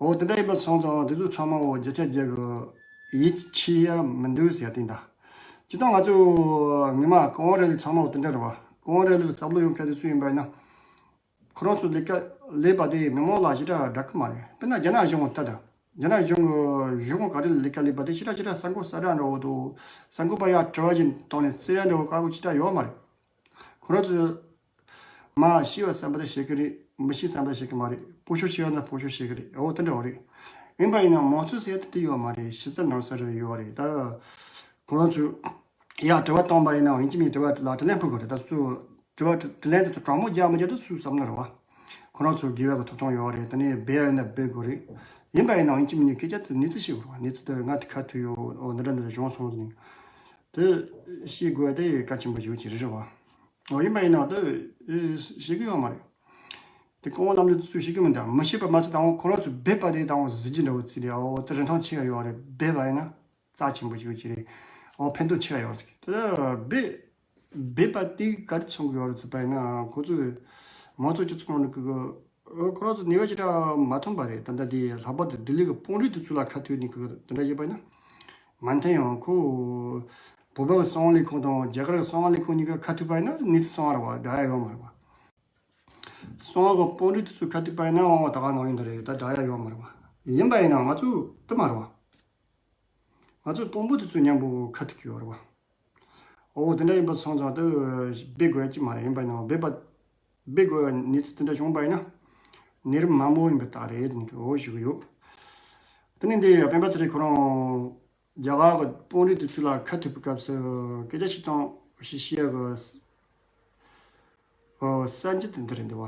འོ་དེ་འདྲ་ཡིན་པ་སོང་ཙང་དེ་ཚོ་ཚང་མ་འོ་བརྒྱ་ཆ་བརྒྱ་གི་ཡིད་ཆེས་ཡ་མི་འདུག་ཟེར་ཡ་དེ་འདྲ། ཅི་ལྟ་ང་ཚོ་ངོ་མ་ཀོང་རེ་ལི་ཚང་མ་འོ་དེ་འདྲ་རེད་བ། ཀོང་རེ་ལི་གི་བསམ་བློ་ཡོད་མཁན་དེ་ཚོ་ཡིན་པ་ཡིན་ན། ཁོ་རང་ཚོ་ལས་ཀ་ལས་པ་དེ་མི་མང་ལ་ཞེ་དྲག་འདྲ་གི་མ་རེད། དཔེར་ན་རྒྱ་ནག་གཞུང་ལྟ་དང་། རྒྱ་ནག་གཞུང་གི་གཞུང་ག་རེ་ལས་ཀ་ལས་པ་དེ་ཞེ་དྲག་ཞེ་དྲག་གསར་འགོད་གསར་བསྒྲགས་འདྲ་བོ་དང་། གསར་འགོད་པ་ཡར་དྲི་བ་ཅིག་བཏང་ནས་བཙལ་ཡ་འདྲ་བོ་དཀའ་པོ་ཞེ་དྲག་ཡོད་མ་རེད། ཁོ་རང་ཚོས་མ་ཤེས་པ་བསམ་པ་དེ་བཤད་གི་རེད། མི་ཤེས་བསམ་པ་བཤད་གི་མ་རེད། སྤོ་ཤོག་བྱས་ཡོད་ན་སྤོ་ཤོག་བྱེད་གི་རེད། འོ་དེ་འདྲ་བོ་རེད། ཡིན་པ་ཡིན་ན་མང་གཙོ་ཟེར་ཡ་དེ་དེ་ཡོད་མ་རེད། ཕྱི་གསལ་ནང་གསལ་རེ་ཡོད་རེད་ད། ཁོ་རང་ཚོས་ཡར་དྲི་བ་བཏང་པ་ཡིན་ནའང་ཡིན་གཅིག་མིན་གཅིག་དྲི་བ་དེ་ལ་དྲིས་ལན་ཕུལ་དགོས་རེད། ད་སོ་སོ་དྲི་བ་དྲིས་ལན་དེ་ཚོ་དྲང་མོ་རྒྱག་མི་རྒྱག་དེ་སུས་བསམ་ན་རེད་བ། ཁོ་རང་ཚོ་དགེ་བ་གི་ཐོབ་ཐང་ཡོད་རེད། དེ་ནས་འབད་ཡ་ཡིན་ན་འབད་དགོས་རེད། ཡིན་པ་ཡིན་ནའང་ཡིན་གཅིག་མིན་གཅིག་སྐད་ཆ་དེ་གནས་ཚུལ་ཤེས་དགོས་རེད་བ། གནས་ཚུལ་དེ་ང་དེ་ཁ་ཐུག་ཡོད། འོ་འདི་འདྲ་འདི་འདྲ་བྱུང་སོང་ཟེར་ནས་དེ་ཤེས་དགོས་དེ་གལ་ཆེན་པོ་ཞིག་ཅིག་རེད་རེད་བ། འོ་ཡིན་པ་ཡིན་ནའང་དེ་ཤེས་ཀྱི་ཡོད་མ་རེད། དེ་ཀོང་བོ་ལམ་འགྲོ་དེ་ཚོས་ཤེས་ཀྱི་མི་འདུག་མི་ཤེས་པ་མ་ཚད་དང་ཁོ་རང་ཚོས་འབད་པ་དེ་དང་གཟི་བརྗིད་འདྲ་བོ་བརྩིས་ནས་འོ་དེ་རིན་ཐང་ཆེ་བ་ཡོད་རེད། འབད་པ་ཡིན་ན། རྩ་ཆེན་པོ་ཞིག་ཅིག་རེད། འོ་ཕན་ཐོགས་ཆེ་བ་ཡོད་རེད། དེ་ལ་འབད་ སྦས་པ་དེ་ག་རེ་མཚོན་གྱི་ཡོད་རེད་ཟེར་བ་ཡིན་ན། ཁོ་ཚོས་མང་གཙོ་སྤྱི་ཚོགས་ནང་གི་ཁོ་རང་ཚོ་ནུས་པ་ཅི་འདྲ་མ་ཐོན་པ་རེད། ད་ལྟ་དེ་ལྷག་པར་དུ་ལྡི་ལི་གི་དཔོན་རིགས་དེ་ཚོ་ལ་ཁ་མཐུན་ནས་ཁོ་དེ་འདྲ་བྱས་པ་ཡིན་ན། མ་མཐུན་ཡང་ཁོ་བོད་པ་གི་གསང་བ་ལས་ཁུངས་དང་རྒྱ་གར་གི་གསང་བ་ལས་ཁུངས་གཉིས་ཀ་ཁ་མཐུན་པ་ཡིན་ན་གནས་ཚུལ་གསང་བ་རེད་བ། འདྲ་ཡ་ཡོད་མ་རེད་བ། གསང་བ་གི་དཔོན་རིགས་དེ་ཚོ་ཁ་མཐུན་པ་ཡིན་ན་འོང་བ་ད་ག་ནང་བཞིན་དུ་རེད། ད་འདྲ་ཡ་ཡོད་མ་རེད་བ། ཡིན་པ་ཡིན་ན་ང་ཚོ་དེ་མ་རེད་བ། ང་ཚོ་དཔོན་པོ་དེ་ཚོ་མཉམ་པོ་ཁ་ཐུག་གི་ཡོད་རེད་བ། འོ་དེ་འདྲ་ཡིན་པ་སོང་ཙང་དེ་སྦས་དགོས་ཡ་ཅིག་མ་རེད། ཡིན་པ་ཡིན་ན་སྦས་པ་སྦས་དགོས་ཡ་གནས་ཚུལ་དེ་འདྲ་བྱུང་པ་ཡིན་ན་ནད་རིམས་མང་པོ་ཡིན་པའི་རྟགས་རེད་ཟེར་ནས་འོ་ཞུ་གི་ཡོད། དེ་ནས་འདི་སྤེན་པ་ཚེ་རིང་ཁོ་རང་རྒྱ་གར་གྱི་དཔོན་རིགས་དེ་ཚོ་ལ་ཁ་ཐུག་པའི་སྐབས་སུ་སྐད་ཆ་བཤད་སྟངས་ཤིག་བཤད་ཡ་གི་ཨོ། གསར་འགྱུར་དེ་འདི་རེད་འདུག་བ།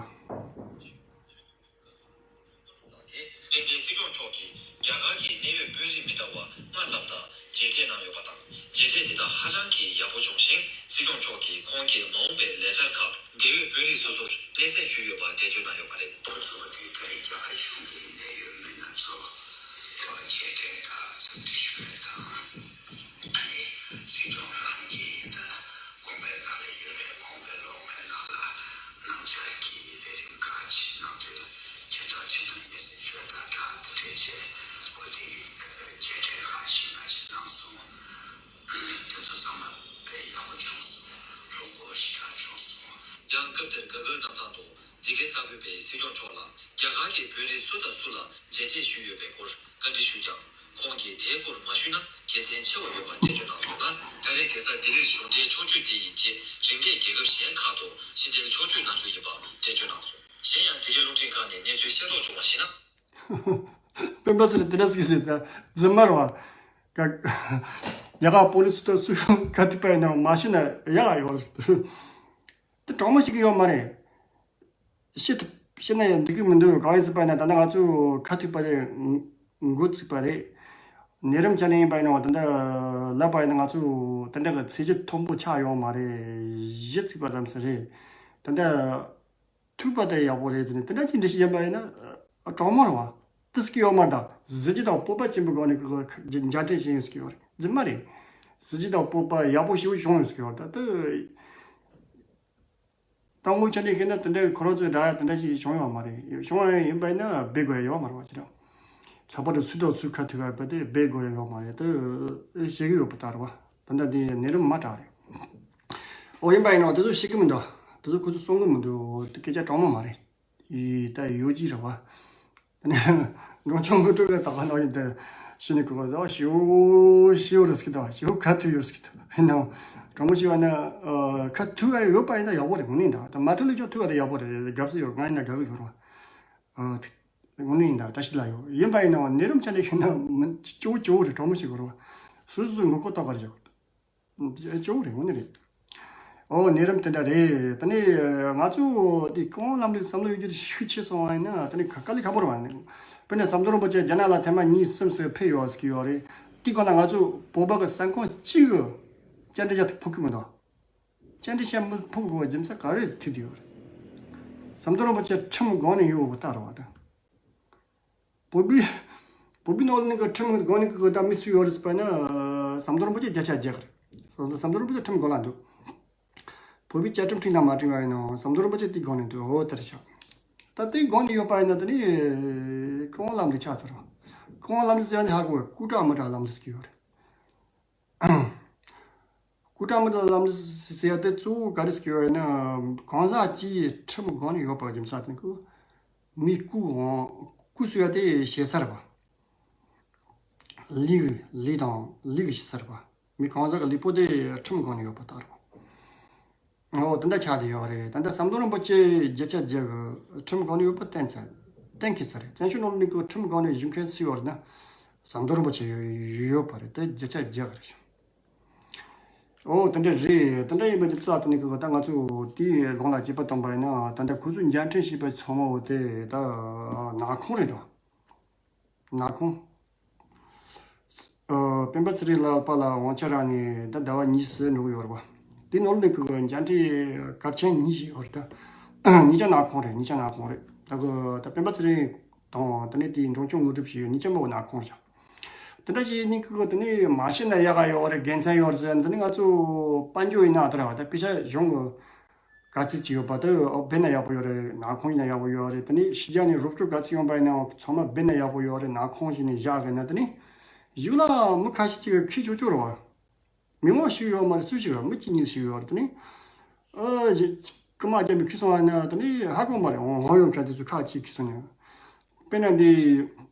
དེ་ནས་སྲིད་སྐྱོང་མཆོག་གིས་རྒྱ་གར་གྱི་གནད་ཡོད་དཔོན་རིགས་མི་འདྲ་བ་ལྔ་ཙམ་དང་མཇལ་འཕྲད་གནང་ཡོད་པ་དང་། མཇལ་འཕྲད་དེ་དག་ཧ་ཅང་གི་ཡག་པོ་བྱུང་ཞིང་། སྲིད་སྐྱོང་མཆོག་གིས་ཁོང་གི་མ་འོངས་པའི་ལས་འཆར་ཁག་འབྲེལ་ཡོད་དཔོན་རིགས་སོ་སོར་སྣེ་གསན་ཞུས་ཡོད་པ་འགྲེལ་བརྗོད་གནང་ཡོད་པ་རེད། ཁོ་ཚོ་གིས་ད་རེས་རྒྱ་གར་གཞུང་གི་གནད་ཡོད་མི་སྣ་ཚོ་ལ་མཇལ་འཕྲད་དང་འཚམས་འདྲི་ཞུ་ཡ་དང་། ཨ་ནི་སྲིད་སྐྱོང་རང་གིས་ད་དགོངས་པའི་ནང་ལ་ཡོད་པའི་མ་འོངས་པའི་ལོ་ལྔའི་ནང་ལ་གནང་འཆར་གྱི་ལས་རིམ་ཁག་ཅིག་གནང་དུས་ཆེ་མཐོང་ཆེ་མཐོང་ཉེས་ཟིན་ཞུ་ཡ་དང་སྦྲགས་དེ་འཕྲལ་ཆེ་བོ་དེ་མཇལ་འཕྲད་ཁག་ཞིག་ནང་ཞིག་གནང་སོང་། དེ་ཚོ་ཚང་མ་དཔེ་ཡག་པོ་བྱུང་སོང་། བློ་སྤོབས་ཞེ་དྲག་བྱུང་སོང་། ཡང་སྐབས་དེར་ག་གིར་གནམ་ཐང་དུ་འདི་གའི་གསར་འགོད་པས་སྲིད་སྐྱོང་མཆོག་ལ་རྒྱ་གར་གྱི་དཔོན་རིགས་སུ་དང་སུ་ལ་མཇལ་འཕྲད་ཞུས་ཡོད་པའི་སྐོར་བཀའ་འདྲི་ཞུས་ཀྱང་། ཁོང་གིས་དེའི་སྐོར་མ་ཞུས་ན་དགེ་མཚན་ཆེ་བ་ཡོད་པ་འགྲེལ་བརྗོད་གནང་སོང་ལ། ད་རེས་གེ་སར་ལྡི་ལིར་གཞུང་འབྲེལ་ཕྱོགས་བསྐྱོད་དེ་ཡི་རྗེས་རིམ་གྱིས་རྒྱལ་ཁབ་གཞན་ཁག་ཏུ་ཕྱི་འབྲེལ་ཕྱོགས་བསྐྱོད་གནང་རྒྱུ་ཡིན་པ་འགྲེལ་བརྗོད་གནང་སོང་། གཞན་ཡང་འདི་གའི་རླུང་འཕྲིན་ཁང་ནས་གནས་ཚུལ་ཤེས་རྟོགས་བྱུང་བར་གཞིགས་ན། སྤེན་པ་ཚེ་རིང་དེ་འདྲ་ཟེར་གྱི་རེད། ད་རྫུན་མ་རེད་བ། ཀ་རྒྱ་གར་དཔོན་རིགས་སུ་དང་སུ་ག་ཐུག་པ་ཡིན་ནའང་མ་ཤི་ན་ཡག་ཡོད་རེད། དེ་དྲང་མོ་ཞིག་གི་ཡོད་མ་རེད། ཤི་ཐུབ་ཤི་ན་ཡང་འགྲིག་གི་མི་འདུག་གང་ཡིན་ཟེར་པ་ཡིན་ན་ད་ལྟ་ང་ཚོ་ཁ་ཐུག་པ་རེད། འགོ་ཚུགས་པ་རེད། ནད་རིམས་ཅན་ཡིན་པ་ཡིན་ནའང་ད་ལྟ་ལབ་པ་ཡིན་ན་ང་ཚོ་དེ་འདྲ་གི་ཚེས་གཞི་མཐོན་པོ་ཆགས་ཡོད་མ་རེད། གཞི་ཚུགས་པ་ཙམ་ཞིག་རེད། ད་ལྟ། ཐུག་པ་དེ་ཡག་པོ་རེད་ཟེར་ནས་དེ་འདྲ་ཅིག་འགྲེལ་བཤད་བྱས་པ་ཡིན་ན་ཨ་དྲང་མོ་རེད་བ། དེ་ཟེར་གྱི་ཡོད་མ་རེད། ད་གཟི་བརྗིད་དང་སྤོབས་པ་ཆེན་པོའི་སྒོ་ནས་ཁོ་ཁ་མཇལ་འཕྲད་བྱས་ཡོད་ཟེར་གྱི་ཡོད་རེད། རྫུན་མ་རེད། གཟི་བརྗིད་དང་སྤོབས་པ་ཡག་པོ་ཞེ་པོ་བྱུང་ཡོད་ཟེར་གྱི་ཡོད་རེད། ད་དེ། དང་པོ་ཆ་ནས་བཤད་ན་དེ་འདྲ་ཁོ་རང་ཚོའི་འདྲ་དེ་འདྲ་ཞིག་བྱུང་ཡོད་མ་རེད། བྱུང་ཡ་ཡིན་པ་ཡིན་ན་སྦས་དགོས་ཡ་ཡོད་མ་རེད་བ་ཅི་འདྲ། ལྷག་པར་དུ་སུ་དང་སུ་ཁ་ཐུག་པ་དེ་སྦས་དགོས་ཡ་ཡོད་མ་རེད། དེ་བཤད་གི་ཡོད་པ་ལྟར་བ། ད་ལྟ་དེ་ནད་རིམས་མ་དྲག་རེད། ཨོ་ཡིན་པ་ཡིན་ནའང་དེ་ཚོ་ཤེས་ཀྱི་མི་འདུག་དེ་ཚོ་ཁོ་ཚོ་གསུང་གི་མི་འདུག་དེ་སྐད་ཆ་དྲང་མོ་མ་རེད། ཡི་ད་ཡོད་ཀྱི་རེད་བ། དེ་ནས་འབྲོང་ཆུང་དངོས་གྲུབ་ཀྱི་ད་ག་ནང་བཞིན་དུ་ཤི་ནས་ཁོ་ཚོ་ཞེ་པོ་ཞེ་པོ་རེད་ཟེར་གི་འདུག་ཞེ་པོ་ཁ་ཐུག་ཡོད་ཟེར་གི་འདུག་ཡིན་ནའང་དྲང་མོ་བཤད་པ་ན་ཁ་ཐུག་ཡ་ཡོད་པ་ཡིན་ན་ཡག་པོ་རེད། དངོས་གནས་ད་ད་མ་ཐུག་ལས་ཀྱང་ཐུག་པ་དེ་ཡག་པོ་རེད། དགའ་བསུ་ཡོད། ང་ཡིན་ན་དགའ་གི་ཡོད་རེད་བ། དངོས་གནས་ཡིན་ད་བཀྲ་ཤིས་ལ་ཡོད། ཡིན་པ་ཡིན་ནའང་ནད་རིམས་ཆ་ནས་ཤི་ན་མི་སྐྱོ་བོ་སྐྱོ་བོ་རེད། དྲང་མོ་བཤད་དགོས་རེད་བ། སོ་སོ་སོའི་མགོ་སྐོར་གཏོང་ག་རེ་བྱེད་དགོས། སྐྱོ་བོ་རེད། དངོས་གནས་རེད། ཨོ་ནད་རིམས་དེ་འདྲ་རེད། ད་ནི་ང་ཚོ་དེ་ཀུན་སློང་ལམ་ལུགས་བསམ་བློ་ཡོད་རྒྱུ་དེ་ཤུགས་ཆེ་སོང་བ་ཡིན་ན་ད་ནི་དཀའ་ལས་ཁག་པོ་རེད་བ། དཔེར་ན་ཟམ་གདོང་རིན་པོ་ཆེ་རྒྱ་ནག་ལ་ཐེངས་མ་གཉིས་གསུམ་ཞིག་ཕེབས་ཡོད་ཟེར་གྱི་ཡོད་རེད། དེའི་སྒང་ལ་ང་ཚོ་བོད་པ་གི་ས་ཁོངས་གཅིག་གི་བཅར་འདྲི་བྱ་ཐུབ་ཕོད་ཀྱི་མི་འདུག་བཅར་འདྲི་བྱེད་མི་ཕོད་པའི་རྒྱུ་མཚན་ག་རེ་ཐུག་བསྡད་ཡོད་རེད། ཟམ་གདོང་རིན་པོ་ཆེ་ཁྲིམས་སྒང་ནས་ཡོད་པ་ལྟར་བ་དང་། བོད་པའི་བོད་པའི་ནང་ལ་ནི་གི་ཁྲིམས་སྒང་ནས་གི་ད་མི་སུ་ཡོད་རེད་ཟེར་པ་ན་ཟམ་གདོང་རིན་པོ་ཆེ་བརྒྱ་ཆ་བརྒྱ་རེད། ཟམ་གདོང་རིན་པོ་ཆེ་ཁྲིམས་སྒང་ལ་འདུག་བོད་པའི་བཅའ་ཁྲིམས་ཁྲིམས་དང་མ་འཁྲིལ་བ་ཡིན་ནའང་ཟམ་གདོང་རིན་པོ་ཆེ་དེའི་སྒང་ནས་འདུག་འོ་དེ་རེད་ཤག་ད་དེའི་སྒང་ནས་ཡོད་པ་ཡིན་ན་དེ་ནི་ཀུན་སློང་ལམ་ལུགས་ཆགས་ཚར་བ། ཀུན་སློང་ལམ་ལུགས་ཟེར་ཡ་ནི་ཧ་གོ་བས། སྐུ་དྲག་མི་དྲག་ལམ་ལུགས་ཟེར་གྱི་ཡོད་རེད། སྐུ་དྲག་མི་དྲག་ལམ་ཟེར་ཡ་དེ་གཙོ་བོ་ག་རེ་ཟེར་གྱི་ཡོད་ན། གང་ཟག་གཅིག་ཁྲིམས་སྒང་ནས་ཡོད་པ་རྒྱུ་མཚན་དེ་ནི་མི་སྐུ་འོང་སྐུ་ཟེར་ཡ་དེ་ཞེ་ས་རེད་པ། ལུས་ཀྱི་ལུས་དང་ལུས་ཀྱི་ཞེ་ས་རེད་པ། མི་གང་ཟག་གི་ལུས་པོ་དེ་ཁྲིམས་སྒང་ནས་ཡོད་པ་ལྟར་རེད་པ། འོ་དེ་འདྲ་ཆགས་བསྡད་ཡོད་རེད། ད་ལྟ་ཟམ་གདོང་རིན་པོ་ཆེ་བརྒྱ་ཆ་བརྒྱ་གི་ཁྲིམས་སྒང་ནས་ཡོད་པ་གཏན་ཚ་གཏན་འཁེལ་ས་རེད། བཙན་བྱོལ་ནང་ལ་ནི་ཁྲིམས་སྒང་ནས་བཞུགས་མཁན་སུ་ཡོད་རེད་ན་ཟམ་གདོང་རིན་པོ་ཆེ་ཡོད་ཡོད་པ་རེད། དེ་བརྒྱ་ཆ་བརྒྱ་གི་རེད། ཨོ་དེ་འདྲ་རེད། དེ་འདྲ་ཡིན་པ་ཅིག་རྩ་དེ་ནི་གི་ད་ང་ཚོ་དེའི་ལུང་ལ་དཔྱད་པ་བཏང་པ་ཡིན་ན་ད་ལྟ་ཁོ་ཚོས་མཇལ་འཕྲད་བྱས་པ་ཚང་མ་འོ་དེ་ད་ནག་ཁུང་རེད་འདུག་ནག་ཁུང་། ཨ་སྤེན་པ་ཚེ་རིང་ལགས་པ་ལ་དབང་ཆ་རག་ནས་ད་ཟླ་བ་གཉིས་ཙམ་འགྲོ་གི་ཡོད་རེད་པ། དེ་ནང་ལ་ནི་གི་མཇལ་འཕྲད་གལ་ཆེན་གཉིས་ཤིག་ཡོད་རེད་ད། གཉིས་ཀ་ནག་ཁུང་རེད། གཉིས་ཀ་ནག་ཁུང་རེད། ད་གི་ད་སྤེན་པ་ཚེ་རིང་དང་ད་ནི་དེའི་འབྲོང་ཆུང་དངོས་གྲུབ་ཞིག་གཉིས་ཀ་མ་འོ་ནག་ཁུང་རེད། དེ་འདྲ་ཞིག་ནི་ཁོ་དེ་ནི་མ་བྱས་ན་ཡག་ག་ཡོད་རེད། དགེ་མཚན་ཡོད་རེད་ཟེར། དེ་ནི་ང་ཚོ་དཔལ་འབྱོར་ཡིན་ན་དེ་ར་བ་ད་པེ་ཤ་གཞུང་གི་ག་ཚོད་ཅིག་ཡོད་པ་དེ་འབད་ན་ཡག་པོ་ཡོད་རེད། ནག་ཁུང་ཡིན་ན་ཡག་པོ་ཡོད་རེད། དེ་ནི་ཕྱི་རྒྱལ་ནས་རོགས་སྐྱོར་ག་ཚོད་ཡོང་པ་ཡིན་ནའང་ཚང་མ་འབད་ན་ཡག་པོ་ཡོད་རེད། ནག་ཁུང་ཞིག་ནས་བཞག་གི་ན་དེ་ནི་གཞུག་ལ་མི་ཁ་ཤས་ཅིག་གིས་ཁྱི་ཅོ་ཅོ་རེད་བ། མི་མང་ཞིག་ཡོད་མ་རེད། སུ་ཞིག་ཡོད། མི་གཅིག་གཉིས་ཤིག་ཡོད་རེད། དེ་ནི་ཨ་རྐུ་མ་རྒྱབ་ནས་ཁྱེར་སོང་བ་ན་དེ་ནི་ཧ་གོ་མ་རེད། འོང་འོང་ཡོང་ཁྱེར་དེ་ཚོ་ཁ་ཅིག་ཁྱེར་སོང་ནས། དཔེར་ན་འདི་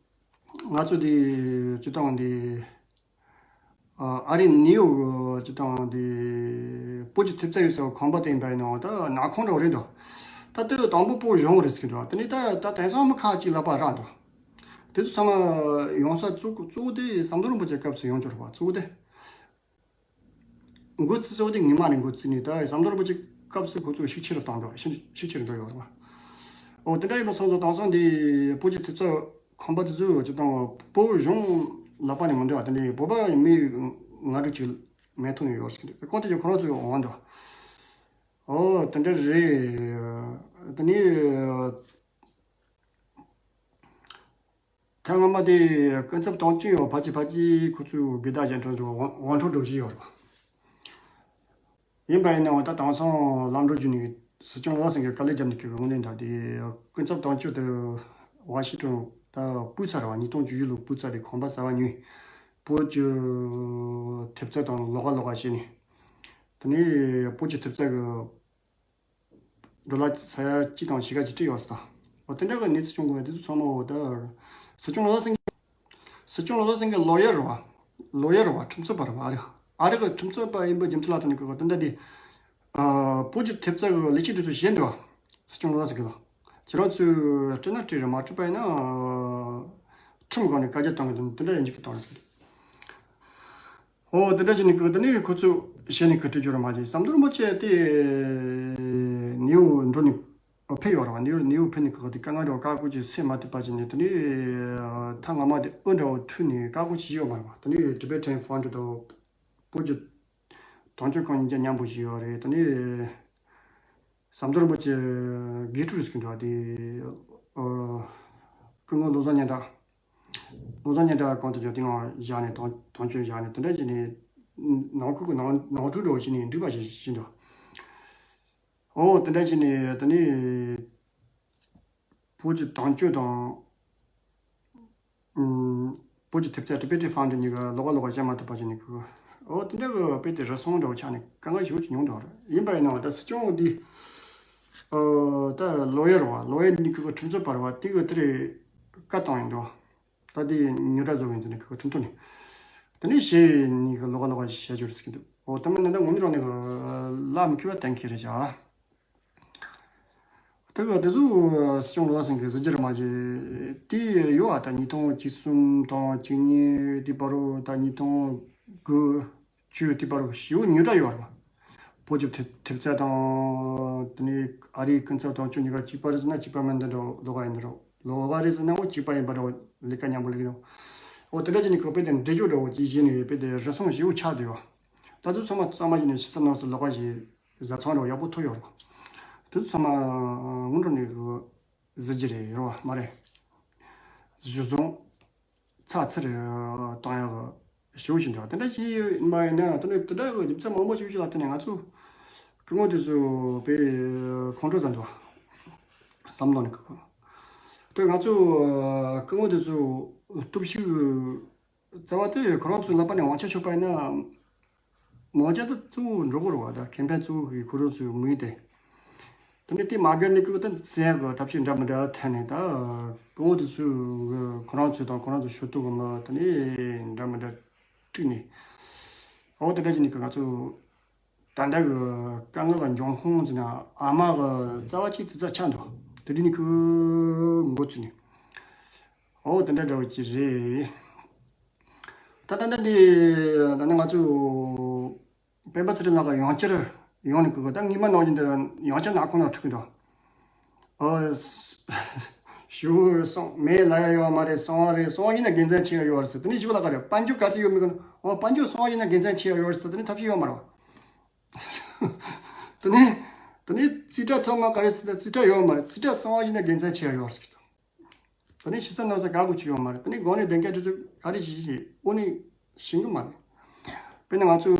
ང་ཚོ་འདི་སྤྱིར་བཏང་འདི་ཨ་ཨ་རི་ནིའུ་ཡོག་སྤྱིར་བཏང་འདི་བོད་ཀྱི་ཐེབས་རྩ་ཡོད་ས་ཁང་པ་དེ་ཡིན་པ་ཡིན་ནའང་ད་ནག་ཁུང་འདྲ་བོ་རེད་འདུག་ད་ལྟ་དང་པོ་བོད་གཞུང་རེད་ཟེར་གྱི་འདུག་དེ་ནི་ད་ད་དེང་སང་མི་ཁ་ཅིག་ལབ་པ་རག་འདུག་དེ་ཚོ་ཚང་མ་ཡོང་ས་གཙོ་བོ་གཙོ་བོ་དེ་ཟམ་གདོང་རིན་པོ་ཆེ་སྐབས་སུ་ཡོང་རྒྱུ་རེད་པ། གཙོ་བོ་དེ། འགོ་བཙུགས་ས་དེ་ངོ་མ་ནས་འགོ་བཙུགས་ནས་ད་ཟམ་གདོང་རིན་པོ་ཆེ་སྐབས་སུ་ཁོ་ཚོ་ཤུགས་ཆེ་རུ་བཏང་འགྲོ། ཤུགས་ཤུགས་ཆེ་རུ་འགྲོ་ཡོད་རེད་པ། འོ་དེ་འདྲ་ཡིན་པ་སོང་ཙང་དེང་སང་འདི་བོད་ཀྱི་ཐེབས་རྩ་ཁང་པ་དེ་ཚོ་སྤྱིར་བཏང་བོད་གཞུང་ལག་པ་ནས་མི་འདུག་ཨ་དེ་འདྲ་བོད་པ་མི་ལྔ་དྲུག་ཅིག་མེད་ཐུག་ནས་ཡོད་རེད་ཟེར་གི་འདུག་ཁོང་དེ་ཚོ་ཁོ་རང་ཚོ་འོང་འདུག་འོ་དེ་འདྲ་རེད། དེ་ནས། ཐེངས་སྔ་མ་དེ་སྐུ་ཚབ་དོན་གཅོད་ཡོད་ཕལ་ཆེར་ཕལ་ཆེར་ཁོ་ཚོའི་དགེ་ཟླ་གཞན་གྲོང་དུ་དབང་དབང་ཁྲོ་འགྲོ་བཞིན་ཡོད་རེད་པ། ཡིན་པ་ཡིན་ནའང་ད་དེང་སང་ལམ་འགྲོ་རྒྱུ་ནི་སྲིད་སྐྱོང་བློ་བཟང་སེང་གེ་དཀའ་ལས་བརྒྱབ་ནས་ཁོས་དངོས་གནས་ད་དེ་སྐུ་ཚབ་དོན་གཅོད་དུ་ཝ་ཤིང་ཊོན་ད་སྤོས་ཚར་བ། ཉིས་སྟོང་བཅུ་བཞི་ལོ་སྤོས་ཚར་རེད། ཁང་པ་གསར་པ་ཉོས། བོད་ཀྱི་ཐེབས་རྩ་དང་ལོགས་ཀ་ལོགས་ཀ་བྱས་ནས་དེ་ནས་བོད་ཀྱི་ཐེབས་རྩ་གི་ཌོ་ལར་ས་ཡ་གཅིག་དང་ཕྱེད་ཀ་ཅིག་སྤྲད་ཡོད་ས། འོ་དེ་འདྲ་གི་གནས་ཚུལ་བྱུང་དགོས་པ་དེ་ཚོ་ཚང་མ་འོ་ད་སྲིད་སྐྱོང་བློ་བཟང་སེང་གེ་སྲིད་སྐྱོང་བློ་བཟང་སེང་གེ་ལོ་ཡར་རེད་པ། ལོ་ཡར་རེད་པ། ཁྲིམས་རྩོད་པ་རེད་པ། ཨ་རི་ཨ་རི་གི་ཁྲིམས་རྩོད་པ་ཡིན་པའི་རྒྱུ་མཚན་ལ་བརྟེན་ནས་གི་དེ་འདྲ་དེ་ཨ་བོད་ཀྱི་ཐེབས་རྩ་གི་ལས་བྱེད་དེ་ཚོ་བཤད་འདུག་པ། སྲིད་སྐྱོང་བློ་བཟང་སེང་གེ་ལ་ཁྱེད་རང་ཚོས་སྤྲད་ན་སྤྲད་རེད། མ་སྤྲད་པ་ཡིན་ན་ཁྲིམས་སྒང་ནས་བཀའ་རྒྱ་བཏང་གི་འདུག་དེ་འདྲ་ཡིན་གྱི་བཏང་རེད་ཟེར་གི་འདུག་འོ་དེ་འདྲ་བྱས་ནས་ཁོ་དེ་ནས་ཁོ་ཚོས་བཤད་ནས་ཁོ་སྤྲད་རྒྱུ་རེད། མ་བྱས་ཟམ་གདོང་རིན་པོ་ཆེ་དེ་ནིའུ་ཡོག་འགྲོ་ནས་ཕེབས་ཡོད་རེད་པ། ནིའུ་ཡོག་ནིའུ་ཡོག་ཕེབས་ནས་ཁོ་དེ་དཀའ་ངལ་འདྲ་བོ་བཀག་འགོག་ཅིག་སེལ་མ་ཐུབ་པ་བྱས་ནས་དེ་ནས་ཐེངས་སྔ་མ་དེ་འུ་འདྲ་བོ་ཐུག་ནས་བཀག་འགོག་བྱས་ཡོད་མ་རེད་པ། དེ་ནས་ཊི་བེ་ཊན་ཕན་ཌི་དང་བོད་ཀྱི་དོན་གཅོད་ཁང་གཉིས་ཀ་མཉམ་པོ་བྱས་ཡོད་རེད། དེ་ནས་ཟམ་གདོང་རིན་པོ་ཆེ་དགེ་ཕྲུག་རེད་ཟེར་གི་འདུག་པ། དེ་ཨ་སྐུ་ངོ་བློ་བཟང་སྙན་གྲགས། བློ་བཟང་སྙན་གྲགས་གང་དུ་འཇོག་དེ་ངང་བཞག་ནས་དོན་དོན་གཅོད་བཞག་ནས་དེ་འདྲ་བྱས་ནས་ནང་ཁུལ་གྱི་ནང་ནང་འཁྲུག་འདྲ་བོ་བྱས་ནས་འགྲིག་པ་ཞིག་བྱས་འདུག་འོ་དེ་འདྲ་བྱས་ནས་དེ་ནས་བོད་ཀྱི་དོན་གཅོད་དང་ཨུམ་བོད་ཀྱི་ཐེབས་རྩ་ཊི་བེ་ཊན་ཕན་ཌི་གཉིས་ཀ་ལོགས་ཀ་ལོགས་ཀ་བཤད་མ་ཐུབ་པ་བྱས་ནས་ཁུ། འོ་དེ་འདྲ་གི་དཔེ་དེ་རེ་ཟུང་འདྲ་བོ་ཆགས་ནས་དཀའ་ངལ་ཞེ་པོ་ཅིག་མྱོང་འདུག་རེད། ཡིན་པ་ཡིན་ནའང་ད་སྲིད་སྐྱོང་འདི་ཨ་ད་ལོ་ཡར་རེད་པ། ལོ་ཡར་གཉིས་ཀྱི་ཁྲིམས་རྩོད་པ་རེད་པ། དེ་གི་དེ་རེད་བཀའ་བཏང་ཡིན་འདུག་ད་དེ་ཉོ་གྲྭ་བཟོ་གི་ཡིན་ཟེར་ནས་ཁོ་ཁྲིམས་ཐོག་ནས་དེ་ནས་གཞས་གཉིས་ཀྱི་ལོགས་ཀ་ལོགས་ཀ་བཤད་རྒྱུ་རེད་ཟེར་གྱི་འདུག་འོ་དེ་མིན་ན་ད་ངོ་མ་རང་ནས་གླ་མི་ཁུག་པ་གཏན་འཁེལ་རེད་བྱ། དེ་ག་དེ་ཚོ་སྲིད་སྐྱོང་བློ་བཟང་སེང་གེ་གཟི་བརྗིད་རེད། མ་གཞི་དེ་ཡོད་ཨ། ད་ཉིས་སྟོང་བཅུ་གསུམ་དང་བཅུ་གཉིས་དེ་བར་དུ། ད་ཉིས་སྟོང་དགུ་བཅུ་དེ་བར་དུ་ཞེ་པོ་ཉོ་གྲྭ་ཡོད་རེད་པ། བོད་ཀྱི་ཐེབས་ཐེབས་རྩ་དང་དེ་ནས་ཨ་རིའི་སྐུ་ཚབ་དང་ཆོས་གཉིས་ཀ་གཅིག་པ་རེད་ཟེར་ན་གཅིག་པ་མིན་འདི་འདྲ་ལོགས་ཀ་ཡིན་འདི་འདྲ། ལོགས་ཀ་རེད་ཟེར་ན་འོ་གཅིག་པ་ཡིན་པ་འདྲ། ལས་ཀ་མཉམ་པོ་ལས་ཀ་ཡོང་། འོ་དེ་འདྲ་བྱས་ནས་ཁོ་དཔེ་དེ་འགྲེལ་བརྗོད་འདྲ་བོ་ཅིག་བྱས་ནས་དཔེ་དེ་རེ་ཟུང་ཞེ་པོ་ཆགས་བསྡད་ཡོད། ད་དུང་ཚང་མ་གཙང་མ་བྱས་ནས་ཕྱི་ས་ནང་སར་ལོགས་ཀ་ཞིག་བཟའ་ཚང་འདྲ་བོ་ཡག་པོ་ཐོབ་ཡོད་རེད། དེ་ཚོ་ཚང་མ་སྔོན་འགྲོ་ནས་གི་གཟི་བརྗིད་རེད་རེད་པ་མ་རེད། གཞི་བཟུང་ཚགས་ཚུད་རེ་གཏོང་ཡག་གི་ཞེ་པོ་ཞིག་འདུག་དེ་འདྲ་ཞིག་མ་ཡིན་ན་དེ་འདྲ་དེ་འདྲ་གི་རྒྱུ་མཚན་མང་པོ་ཞིག་ཞིག་ལ་བརྟེན་ནས་ང་ཚོ་སྐུ་ངོ་དེ་ཚོ་དཔེ་ཁོང་ཁྲོ་ཟ་འདུག་བསམ་བློ་ནས་གི་དེ་ང་ཚོ་སྐུ་ངོ་དེ་ཚོ་སྟོབས་ཤུགས་རྩ་བ་དེ་ཁོ་རང་ཚོའི་ལག་པ་ནས་དབང་ཆ་ཆོད་པ་ཡིན་ན། མ་འོངས་ཆ་ད་གཙོ་བོ་འགྲོ་གི་རེད་པ། ད་ཁེ་ཕན་གཙོ་བོ་གི་ཁོ་རང་ཚོའི་དམིགས་ཡུལ་དེ། དེ་ནས་དེ་མ་བརྒལ་ནས་ཀི་ད་བཙན་གི་ཐབས་ཤེས་འདྲ་མི་འདྲ་འཐེན་ནས། ད་སྐུ་ངོ་དེ་ཚོས་ཁོ་རང་ཚོ་དང་ཁོ་རང་ཚོའི་ཞུ་གཏུག་གི་མི་དེ་ནས་འདྲ་མི་འདྲ་དཀྲུགས་ནས། འོ་དེ་འདྲ་བྱས་ནས་ཀི་ང་ཚོ་ད་ལྟ་གི་དཀའ་ངལ་གི་འབྱུང་ཁུངས་ཟེར་ན་ཨ་མ་གི་རྩ་བ་གཅིག་དེ་རྩ་ཆགས་འདུག་དེ་འདྲ་ནས་ཀི་འགོ་ཚུགས་ནས། འོ་དེ་འདྲ་འདྲ་བོ་ཅིག་རེད། ད་ད་ལྟ་འདི་ད་ནི་ང་ཚོ་སྤེན་པ་ཚེ་རིང་ལགས་ཀྱི་ཡང་བསྐྱར་ཡོང་ནས་ཀི་ཀི་ད་སྔོན་མ་ནང་བཞིན་དུ་ཡང་བསྐྱར་ནག་ཁུང་ནང་ཁྲིད་ཀྱི་འདུག་ཨོ། ཞུ་སོང་མེད་ལ་ཡ་ཡོད་མ་རེད། སོང་བ་རེད། སོང་བ་ཡིན་ན་དགེ་མཚན་ཆེ་བ་ཡོད་རེད་ཟེར། དེ་ནས་ཞུ་ལ་ག་རེ་དཔལ་འབྱོར་ག་ཚོད་ཡོད་མེད་གི་ཨོ་དཔལ་འབྱོར་སོང་བ་ཡིན་ན་དགེ་མཚན་ཆེ་བ་ཡོད་རེད་ཟེར། དེ་ནས་ཐབས་ཤེས་ཡོད་མ་རེད་བ། དེ་ནས་དེ་ནས་རྩིས་ཁྲ་ཚང་མ་ག་རེ་ཟེར། ད་རྩིས་ཁྲ་ཡོད་མ་རེད། རྩིས་ཁྲ་སོང་བ་ཡིན་ན་དགེ་མཚན་ཆེ་བ་ཡོད་རེད་ཟེར། དེ་ནས་ཤི་ས་ན་ས་ག་གུ་ཅི་ཡོད་མ་རེད། དེ་ནས་དགོན་ནས་གདན་ཁ་དེ་ཚོ་ག་རེ་ཞིག་ཞིག་དངོས་གནས་ཤེས་གི་མ་རེད། དཔེར་ན་ང་ཚོ་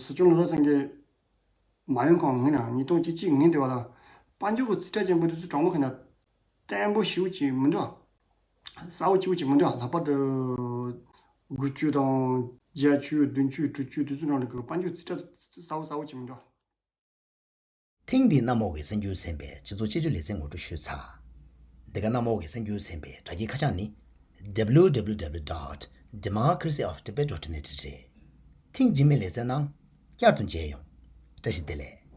སྲིད་སྐྱོང་ལོ་ལོ་ཚང་གི་མ་ཡོང་གོང་ངི་ན་ཉིས་སྟོང་བཅུ་གཅིག་ངི་འདི་བ་ལ་དཔལ་འབྱོར་གྱི་རྩིས་ཁྲ་ཅན་པོ་དེ་ཚོ་གྲོང་མོ་ཁ་ན་བརྟན་པོ་ཞེ་པོ་ཅིག་མི་འདུག་གསལ་པོ་ཞེ་པོ་ཅིག་མི་འདུག་ལྷག་པར་དུ་དགུ་བཅུ་དང་བརྒྱད་ཅུ་བདུན་ཅུ་དྲུག་ཅུ་དེ་ཚོ་ནང་ལ་གི་དཔལ་འབྱོར་རྩིས་ཁྲ་གསལ་པོ་གསལ་པོ་ཅིག་མི་འདུག་ཐེངས་འདིའི་གནམ་འོག་གི་གསར་འགྱུར་ཚན་པས་སྤྱི་ཚོགས་དཔྱད་བརྗོད་ལེ་ཚན་ངོ་སྤྲོད་ཞུས་ཚར། འདི་ག་གནམ་འོག་གི་གསར་འགྱུར་ཚན་པའི་དྲ་རྒྱའི་ཁ་བྱང་ནི། W W W dot democracy of tibet dot net རེད། ཐེངས་རྗེས་མའི་ལེ་ཚན་ནང་བསྐྱར་དུ་མཇལ་ཡོང་། བཀྲ་ཤིས་བདེ་ལེགས།